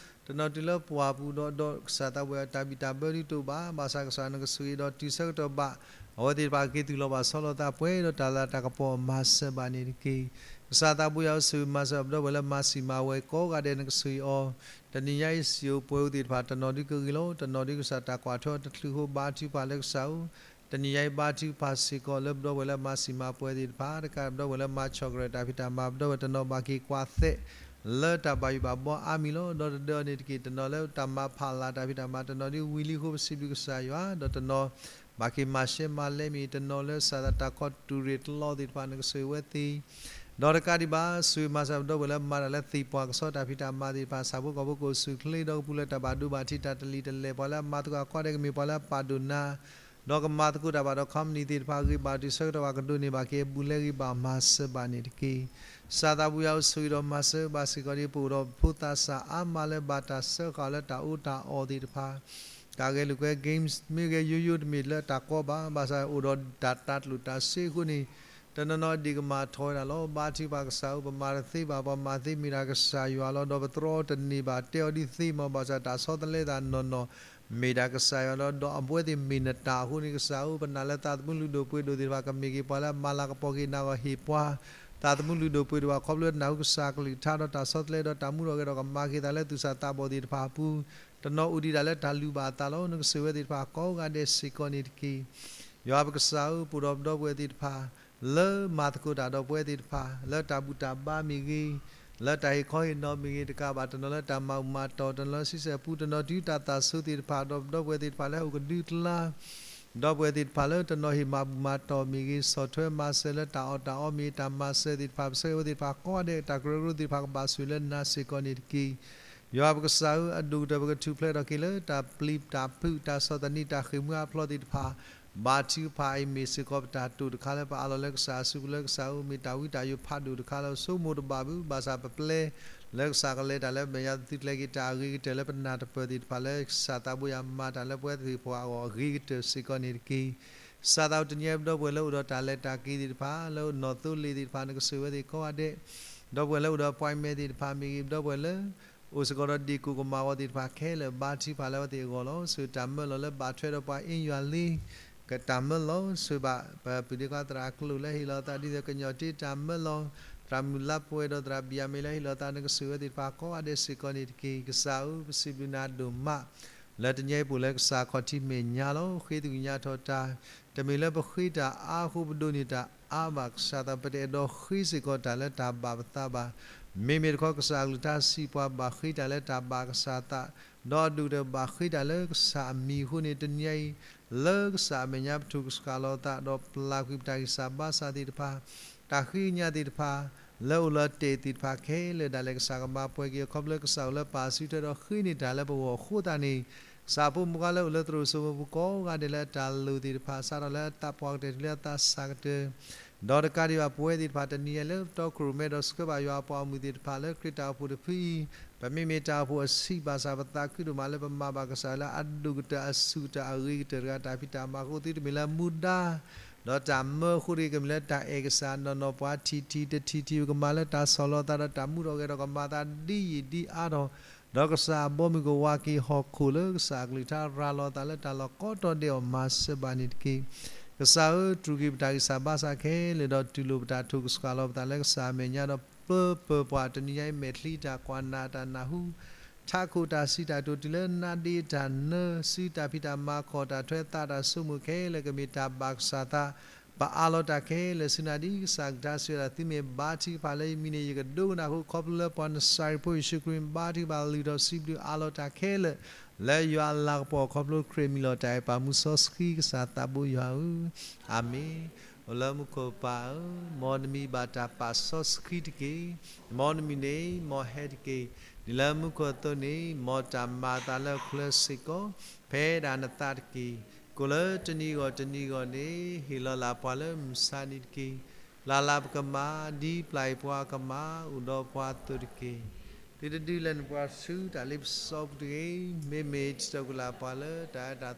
တနီၤတုၤလၢပှၢ်ပူၤဒီး ဒီးကစၢ်သးဘိယွၤ တၢ်ဘံၣ်တၢ်ဘၢဒုးတအိၣ်ဘၣ် ဘၣ်ဆၣ်ကစၢ်နကဆိၣ်ဂ့ၤဒီးတုၤဆၢကတီၢ်ဘၣ် အဝဲသ့ၣ်တဖၣ်က့ၤသူၣ်လီၤဘၣ်ဆီလီၤသး ပှဲၤဒီးတၢ်လၤတၢ်ကပီၤအီၤ မၤစၢၤဘၣ်န့ၣ်တက့ၢ်. ကစၢ်သးဘိယွၤဧၢ ဆိၣ်ဂ့ၤမၤစၢၤ ပဒီပုၢ်ဝဲၢ်လၢမၤစံၣ်မၤဝဲကိးဂၤဒဲး နကဆိၣ်ဂ့ၤအီၤ တနံၤညါအံၤ စံၣ်ဧိၤပှဲၤဧိၤသ့ၣ်တဖၣ် တနီၤဒုးကဂ့ၤလီၤ တနီၤဒုးကစၢ်တၢ်ကွၢ်ထွဲအီၤတချုးအဃိ ဘါထုကဖၣ်လၢကစၢ်ဧၢ တနံၤညါအံၤ ဘါထုကဖၣ်စ့ၢ်ကီးလၢပဒီပုၢ်ဝဲၢ်လၢမၤစံၣ်မၤပှဲၤသ့ၣ်တဖၣ် တကးပဒီပုၢ်ဝဲၢ်လၢမၤဆီၣ်ကရၢၢ်တၢ်ဖံးတၢ်မၤ ပဒီပုၢ်ဝဲၢ်တနီၤဘၣ်က့ၤကွၢ်သဲး လၢတၢ်ဘၣ်ယိၣ်ဘၣ်ဘီအါမံၤလီၤ. ဒီးတဒၢအီၤန့ၣ်တက့ၢ် တနီၤလၢတၢ်မၤဖးလၢ်တၢ်ဖံးတၢ်မၤ တနီၤဒ်ဝံၤလံအဃိ ပစံးဘျုးကစၢ်ယွၤ ဒီးတနီၤ ဘၣ်က့ၤမၤရှဲမၤလဲမ့ၢ် တနီၤလၢကစၢ်သးတၢ်ခီတုၤရ့ၣ်တလီသ့ၣ်တဖၣ် နကဆိၣ်ဂ့ၤဝဲသ့ၣ် ဒီးတကးဒံးဘၣ် ဆိၣ်ဂ့ၤမၤစၢၤပဒီပုၢ်ဝဲၢ်လၢမၤတၢ်လၢသ့ၣ်ပှၢ်ကဆီတၢ်ဖံးတၢ်မၤသ့ၣ်တဖၣ် ဆၣ်ဖိကီၢ်ဖိကအိၣ်ဆူၣ်ချ့ဒီးကပူၤလၢတၢ်ဘၣ်ဒိဘၣ်ထံးတၢ်တလံၤတလဲၢ် ပှၤလၢအမၤသကိးအကွၢ်ဒဲးကမ့ၢ်ပှၤလၢအပာ်ဒိၣ်နၤ ဒီးကမၤသကိးတၢ်ဘၣ်ဒီး company သ့ၣ်တဖၣ်အဂ့ၤ ဘၣ်တုၤဆၢကတီၢ်ဘၣ်ကဒိးန့ၢ်ဘၣ်က့ၤအဘူးလဲအဂ့ၤ ဘၣ်မၤစၢၤဘၣ်န့ၣ်တက့ၢ်. ကစၢ်သးဘိယွၤဧၢ ဆိၣ်ဂ့ၤဒီးမၤစၢၤဘၣ်စ့ၢ်ကီးဒ် ပအိၣ်ဒီးဖိသးစၢ်အါမးလၢဘၣ်တၢ်စၢဃာ်လၢတၢ်အီၣ်တၢ်အီသ့ၣ်တဖၣ် တၢ်ဂဲၤလိာ်ကွဲ games မ့ၢ်ဂ့ၤ ယိယိတမ့ၢ်လၢတၢ်ကီဘၣ် ဘၣ်ဆၣ်အိၣ်ဒီးတၢ်တၤကျိၣ်တၤစ့အဃိန့ၣ် တနီၤနီၤဒံးကမၤထီၣ်ဝဲဒၣ်လီၤ. ဘါထုကဖၣ်ကစၢ်ဧၢ ပမၤတသ့ဘၣ် ပှၤမၤသ့မ့ၢ်ဒၣ်ကစၢ်ယွၤလီၤ. ဒီးပတြီတန့ၢ်ဘၣ် တဲအီၤဒ်သ့မး ဘၣ်ဆၣ်တၢ်ဆီတလဲသးနီၢ်နီၢ် မ့ၢ်ဒၣ်ကစၢ်ယွၤလီၤ. ဒီးအဝဲသ့ၣ်မ့ၢ်နတၢ်အဃိန့ၣ် ကစၢ်ဧၢ ပနာ်လၢသးသမူလုၢ်ဒိၣ်ပှ့ၤဒိၣ်သ့ၣ်တဖၣ် ကမ့ၢ်က့ၤပှၤလၢအမၤလၤကပီၤက့ၤနၤဂီၢ်ဟ့ၣ်ပှၤ သးသမူလုၢ်ဒိၣ်ပှ့ၤဒိၣ်ဘၣ် ခီဖျိနၢ်ဟူကစၢ်ကလုၢ်ကထါဒီးတၢ်ဆီတလဲဒီးတၢ်မူထီၣ်ဂဲၤဒီး ကမၤက့ၤသးလၢသူၣ်စၢ်သးဘီၣ်သ့ၣ်တဖၣ်အပူၤ တနီၤအိၣ်ဒံးဒၣ်လၢတၢ်လုၢ်ဘၣ်အသးလီၤ. နကဆိၣ်ဂ့ၤဝဲသ့ၣ်တဖၣ်ကိးဂၤဒဲးစ့ၢ်ကီးန့ၣ်တက့ၢ်. ယွၤပကစၢ်ဧၢ ပအိၣ်ဒီးပဒီပုၢ်ဝဲၢ်သ့ၣ်တဖၣ် လၢမၤသကိးတၢ်ဒီးပဝဲသ့ၣ်တဖၣ် လၢတၢ်ဘူၣ်တၢ်ဘါမ့ၢ်ဂ့ၤ, လၢတၢ်ဟ့ၣ်ခီဟ့ၣ်နီၤမ့ၢ်ဂ့ၤ, တကးဘၣ်တနီၤလၢတၢ်မၤဘူၣ်မၤတီၢ်, တနီၤလၢဆံဆဲၣ်ပူ, တနီၤတုၤတၢ်သးဆိသ့ၣ်တဖၣ်, ဒီးပဒီပုၢ်ဝဲၢ်သ့ၣ်တဖၣ်လၢဟဲအိၣ်ကဒုတလါ ဒီပုၢ်ဝဲၢ်သ့ၣ်တဖၣ်လၢတနီၤဟ့ၣ်မၤဘူၣ်မၤတီၢ်မ့ၢ်ဂ့ၤ, ဆီၣ်ထွဲမၤစၢၤလၢတၢ်အီၣ်တၢ်အီမ့ၢ်ဂ့ၤ, တၢ်မၤစၢၤသ့ၣ်တဖၣ်, ပဆၢဂ့ၤဝဲသ့ၣ်တဖၣ်ကိးဂၤဒဲး, တၢ်ကရၢကရိသ့ၣ်တဖၣ်ကဘၣ်ဆိၣ်ဂ့ၤလၢနၤစ့ၢ်ကီးန့ၣ်တက့ၢ်. ယွၤပကစၢ်ဧၢ, အဒိၣ်ကတၢၢ်ပကထူၣ်ဖျဲးထီၣ်က့ၤလၢတၢ်ပျံၤတၢ်ဖုး တၢ်ဆီၣ်သနံးတၢ်ဃ့ၢ်မှံဟးဖျိးသ့ၣ်တဖၣ်, ဘါထုကဖၣ်အံၤမ့ၢ်စ့ၢ်ကီးပတၢ်တိာ်တခါလၢပအးလီၤလၢကစၢ်အစုပူၤလၢ ကစၢ်ဧၢ, မ့ၢ်တၢ်ဝံတၢ်ယိးဖးဒိၣ်တခါလၢ ဆိကမိၣ်တဘၣ်ဘၣ်, ဘၣ်ဆၣ်ပပျဲလၢကစၢ်ကလဲၤတၢ်လၢမဲာ်ညါ သုကျဲၤက့ၤတၢ်အဂ့ၤကတၢၢ်လၢပနၢ်တပၢၢ်သ့ၣ်တဖၣ်လၢ ကစၢ်သးဘိယွၤမၤတၢ်လၢပဝဲသ့ၣ်တဖၣ်အဂီၢ်အဂ့ၤကတၢၢ်စ့ၢ်ကီးန့ၣ်တက့ၢ်. ကစၢ်သးဘိတနံၤအံၤ ပဒီပုၢ်ဝဲၢ်လၢအိၣ်ဒီးတၢ်လဲၤတၢ်က့ၤသ့ၣ်တဖၣ် လၢနီၣ်သိလ့ၣ်သ့ၣ်တဖၣ် နကဆိၣ်ဂ့ၤဝဲသ့ၣ်ကိးဂၤဒဲး, ဒီပုၢ်ဝဲၢ်လၢအိၣ်ဒီး appointment သ့ၣ်တဖၣ်မ့ၢ်ဂ့ၤ, ဒီပုၢ်ဝဲၢ်လၢ အိၣ်စ့ၢ်ကီးဒီးဒ့ၣ်ကိၣ်ကမၣ်အဂီၢ်သ့ၣ်တဖၣ်ခဲလၢာ် ဘါထုကဖၣ်လၢအဝဲသ့ၣ်အဂီၢ်လီၤ. ဆိၣ်တၢ်မၢလီၤလၢဘၣ်ထွဲဒီးပှၤအ့ယွၤလ့ ကတၢ်မၢလီၤ ဆိၣ်ဘၣ်ပပုၢ်ဒ့ခွါ သရၣ်ကျိၣ်လၢဟ့ၣ်လီၤသးဒ်သိးကညီၣ်တ့ၢ်တၢ်မၢလီၤ, သရၣ်မုၣ်လါပှဲၤဒီးသရၣ်ဘံၣ်အမ့ၢ်လၢဟ့ၣ်လီၤသးနကစၢၢ်ဝဲသ့ၣ်တဖၣ်ကိးဂၤဒဲးစ့ၢ်ကီးန့ၣ်တက့ၢ်. ကစၢ်ဧၢ ပစံးဘျုးနၤဒိၣ်မး လၢတနံၤအံၤပအိၣ်လၢကစၢ်ခီၣ်ထံးမဲာ်ညါလီၤ. ဃ့သကွံာ်ညါထီၣ်တၢ် တမ့ၢ်လၢပဃ့တၢ်အါအဃိ ပဒိးန့ၢ်တၢ်အါဘၣ်ကစၢ်သး ပတအဲၣ်ဒိးဃ့စ့ၢ်ကီးတၢ်လၢတၢ်ဘၣ်ပသးဘၣ်. မ့မ့ၢ်တခီကစၢ်အကလုၢ်ကထါစံးပှၤဘၣ်ဃ့တၢ်လၢတၢ်ဘၣ်ကစၢ်သး ဒီးအဒိၣ်ကတၢၢ်ဘၣ်ဃ့တၢ်လၢကစၢ်အမံၤအဃိန့ၣ် တနံၤအံၤ လၢကစၢ်အမဲာ်ညါပထိၣ်ကစှၤလီၤသး ဒီးပျၢ်ကွံာ်ပတၢ်ဂံၢ်စၢ်ဘါစၢ်သ့ၣ်တဖၣ် တၢ်ဃ့ကညးသ့ၣ်တဖၣ် လၢအိၣ်လၢတဲာ်သ့ၣ်တဖၣ်ခဲလၢာ်ဒၣ်လဲာ် ကစၢ်ကမၤပှဲၤက့ၤအခီဖျိလၢကစၢ်အိၣ်လၢပာ်စုထွဲဒီးဃ့န့ၢ်တၢ်လၢပဂီၢ်အဃိသတးန့ၣ် ကစၢ်ဖိမုၣ်ခွါလၢအိၣ်လၢသရိာ်စိမိၤပူၤကိးဂၤဒဲးလၢအတၢ်လိၣ်သ့ၣ်တဖၣ် စးထီၣ်လၢအသးပှၢ်ကတၢၢ်တုၤလၢအသးစၢ်ကတၢၢ် ဒီးတကးဒံးဘၣ်ပဝဲသ့ၣ်တဖၣ်တနံၤအံၤလၢပတီခိၣ်ရိၣ်မဲဒီးဆှၢဘၣ်ယွၤအပှၤအိၣ်မုာ်သ့ၣ်တဖၣ်လၢခရံာ်တၢ်အိၣ်ဖှိၣ်တဖုအံၤ ပမ့မ့ၢ်တၢ်အိၣ်ဖှိၣ်အဆံးဘၣ်ဆၣ် ပသးခုဒိၣ်မးလၢပမၤဘၣ်ကစၢ်လၢအဒိၣ်ကတၢၢ်အဆူၣ်ကတၢၢ်အဂ့ၤကတၢၢ်တဂၤ တၢ်ဖံးတၢ်မၤအဃိသုတမ့ၢ်လၢမူဒါ ဒီးတၢ်မၢအဃိတဂ့ၤ ကမ့ၢ်လၢတၢ်အဲၣ်ကစၢ်နီၢ်နီၢ်ပှၤထံၣ်ထံၣ်တထံၣ်ထံၣ် ပကမၤလၢတၢ်ဆီၣ်လီၤသးဒီးတၢ်မူထီၣ်ဂဲၤထီၣ် ကမၤသးဒ်ယံာ်ဒ်အါထီၣ် ဒီးကစၢ်အဘီမုၢ်ကဝၤက့ၤဟီၣ်ခိၣ်လၢကစၢ်အကလုၢ်ကထါရၤလီၤသးလၢတၢ်လီၢ်ကိးတီၤဒဲးအီၤမၤစၢၤဘၣ်န့ၣ်တက့ၢ်. ကစၢ်ဧၢ တြူာ်က့ၤပတၢ်ဂံၢ်စၢ်ဘါစၢ်ခဲလၢာ်ဒီးတူၢ်လိာ်ပတၢ်ထိၣ်ကစှၤလီၤပသးလၢကစၢ်အမဲာ်ညါဒီးပျၢၢ်ပၢၢ်ပှၤတနံၤညါအံၤ မဲာ်ချံတၢ်ကွၢ်နးတၢ်နၢ်ဟူ ထးခိၣ်တၢ်စံးတၢ်ကတိၤတုၤလၢနါဒ့တၢ်နၢ စုတၢ်ဖံးတၢ်မၤခီၣ်တၢ်ထွဲသးတၢ်ဆိကမိၣ်ခဲလၢာ် ကမ့ၢ်တၢ်ဘၣ်ကစၢ်သး ပအးလီၤတၢ်ခဲလၢာ်ဆူနၤဒ်ကစၢ်ကလုၢ်ကထါစံးဝဲဒၣ် သုမ့ၢ်ဘါထုကဖၣ်လၢယမံၤန့ၣ် ယကဒိကနၣ်အဃိ ခီဖျိလၢပှၤနစၤရ့းဖိယ့ၣ်ၡူးခရံာ်ဘါထုကဖၣ်လုၢ်ထီၣ်စံးဘျုးအးလီၤတၢ်ခဲလၢာ် လၢယွၤအလၤကပီၤခီဖျိခရံာ်မံၤလီၤတၢ်အဲၣ်ပာ်မူစီဆှံကစၢ်သးဘိယွၤဧၢ အၤမ့ၣ်. အိၣ်လၢမူခိၣ်ပၢ်ဧၢ, မ်နမံၤဘၣ်တၢ်ပာ်စီဆှံတက့ၢ်. မ်နမုၢ်န့ၣ် မ်ဟဲတက့ၢ်. ဒ်လၢမူခိၣ်အသိးန့ၣ် မ်တၢ်မၤအသးလၢအချၢစ့ၢ်ကီး ဖဲဒၣ်နသးတက့ၢ်. ကိၣ်လၢတနံၤဂီၢ်တနံၤဂီၢ်န့ၣ် ဟ့ၣ်လီၤလၢ်ပှၤလၢမုၢ်ဆါနံၤတက့ၢ်. ပျၢ်လၢ်ပကမၢ် ဒ်ပျၢ်အံၤပှၤအကမၢ် အိၣ်ဒီးပှၤအသိးတက့ၢ်. သုတဒုးလဲၤနုာ်ပှၤဆူတၢ်လ့ပစီပူၤတဂ့ၤ. မ့မ့ၢ် တံၤသကိးလၢ်ပှၤလၢတၢ်အဲၣ်တၢ်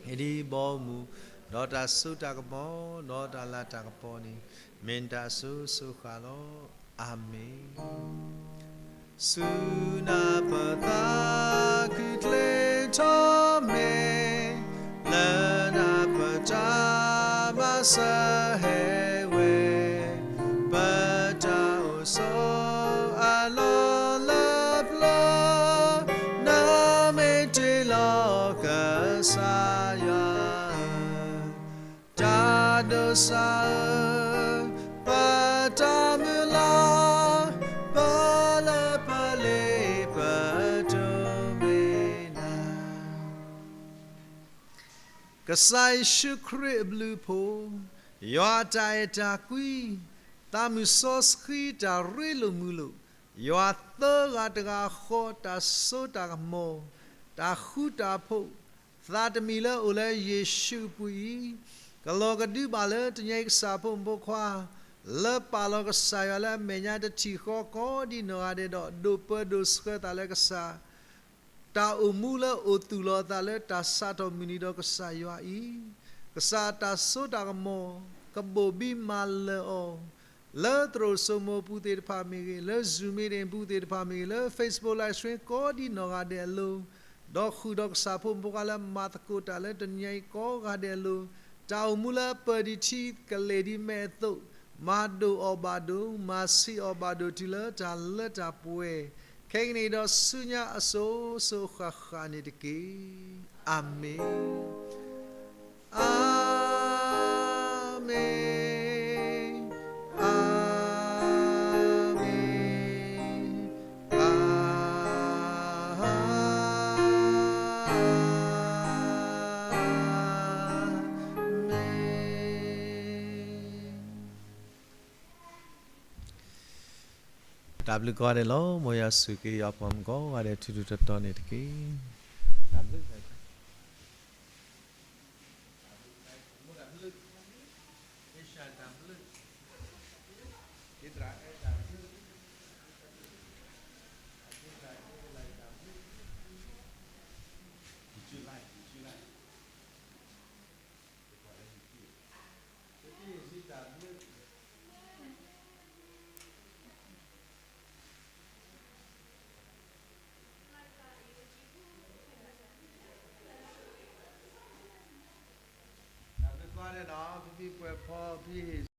သီပူၤတက့ၢ်. ဒ်ဘီမုၢ်, ဒီးတၢ်စိတၢ်ကမီၤ, ဒီးတၢ်လၤတၢ်ကပီၤန့ၣ် မ့ၢ်နတၢ်အစိၤစိၤဃၣ်လီၤ. အၤမ့ၣ်. ဆူနၢ်ပၢၢ်သးခုချ့ထီၣ်မ့ၢ်, လၢနၢ်ပၢၢ်တၢ်မၤစၢၤဟဲဝဲ, ပတၢ်အိၣ်ဆိးအလီၢ်လၢပျၢၤ, နမ့ၢ်တ့လီၤကစၢ်ယွၤဧၢ, တၢ်ဒိးစၢ်ဧၢ, ပတၢ်မုၢ်လၢ်, ပလၢပလ့ပတိၢ်မ့ၢ်နၤ ကစၢ်ယ့ၣ်ၡူးခရံာ်အဘျုးအဖှိၣ်, ယွၤအတၢ်အဲၣ်တၢ်ကွံ, သးမုၢ်စီဆှံတၢ်ရ့လိာ်မုာ်လိာ်, ယွၤသၢဂၤတဂၤဃီတၢ်စိတၢ်ကမီၤ, တၢ်ဃူတၢ်ဖိး, သးတမံၤလၢအိၣ်လၢယ့ၣ်ၡူးအပူၤအံၤ, ကလီၤကဒုဘၣ်လၢတနံၤအံၤကစၢ်ဖိမုၣ်ဖိခွါ, လၢပာ်လီၤကစၢ်ယွၤလၢအမဲာ်ညါတထံၣ်ဃီကိးဒံနီၢ်ဂၤဒဲးဒီး ဒိးပၢဒိးဆှၢသးလၢကစၢ် တၢ်အိၣ်မူလၢအိၣ်သူၣ်လီၤအသးလၢတၢ်စးထီၣ်မုၢ်နံၤဒီးကစၢ်ယွၤအံၤ, ကစၢ်အတၢ်စိတၢ်ကမီၤ ကဘိၣ်ဘံမၤလၢာ်အီၤ, လၢသရိာ်စိမိၤပူၤသ့ၣ်တဖၣ်မ့ၢ်ဂ့ၤ, လၢ Zoom meeting ပူၤသ့ၣ်တဖၣ်မ့ၢ်ဂ့ၤ, လၢ Facebook live stream ကိးဒံနီၢ်ဂၤဒဲးအလိၤ, ဒီးဃုာ်ဒီးကစၢ်ဖိမုၣ်ဖိခွါလၢမၤသကိးတၢ်လၢတနံၤအံၤကိးဂၤဒဲးအလိၤ, တၢ်အိၣ်မူလၢအပၢၢ်ဒံးထံကလဲၢ်ဒံးမဲာ်အသိး, မၤဒိၣ်အီၤဘၣ်ဒိ, မၤဆံးအီၤဘၣ်ဒိးတုၤလၢတၢ်လၢတၢ်ပှဲၤ, ခဲကနံၣ်အံၤဒီးဆူညါအစိၤစိၤဃၣ်ဃၣ်န့ၣ်တက့ၢ်. အၤမ့ၣ်, အၤမ့ၣ်, အၤမ့ၣ်. တၢ်ဘျုးကိးဂၤဒဲးလီၤ. မ်ယွၤဆိၣ်ဂ့ၤက့ၤယွၤအပှၤမုၣ်ကိးဂၤဒဲး ထူထူတီတီန့ၣ်တက့ၢ်. တၢ်ဘျုး နီၤ ဖံဖံပှဲၤဖီ ဖံဟ့ၣ်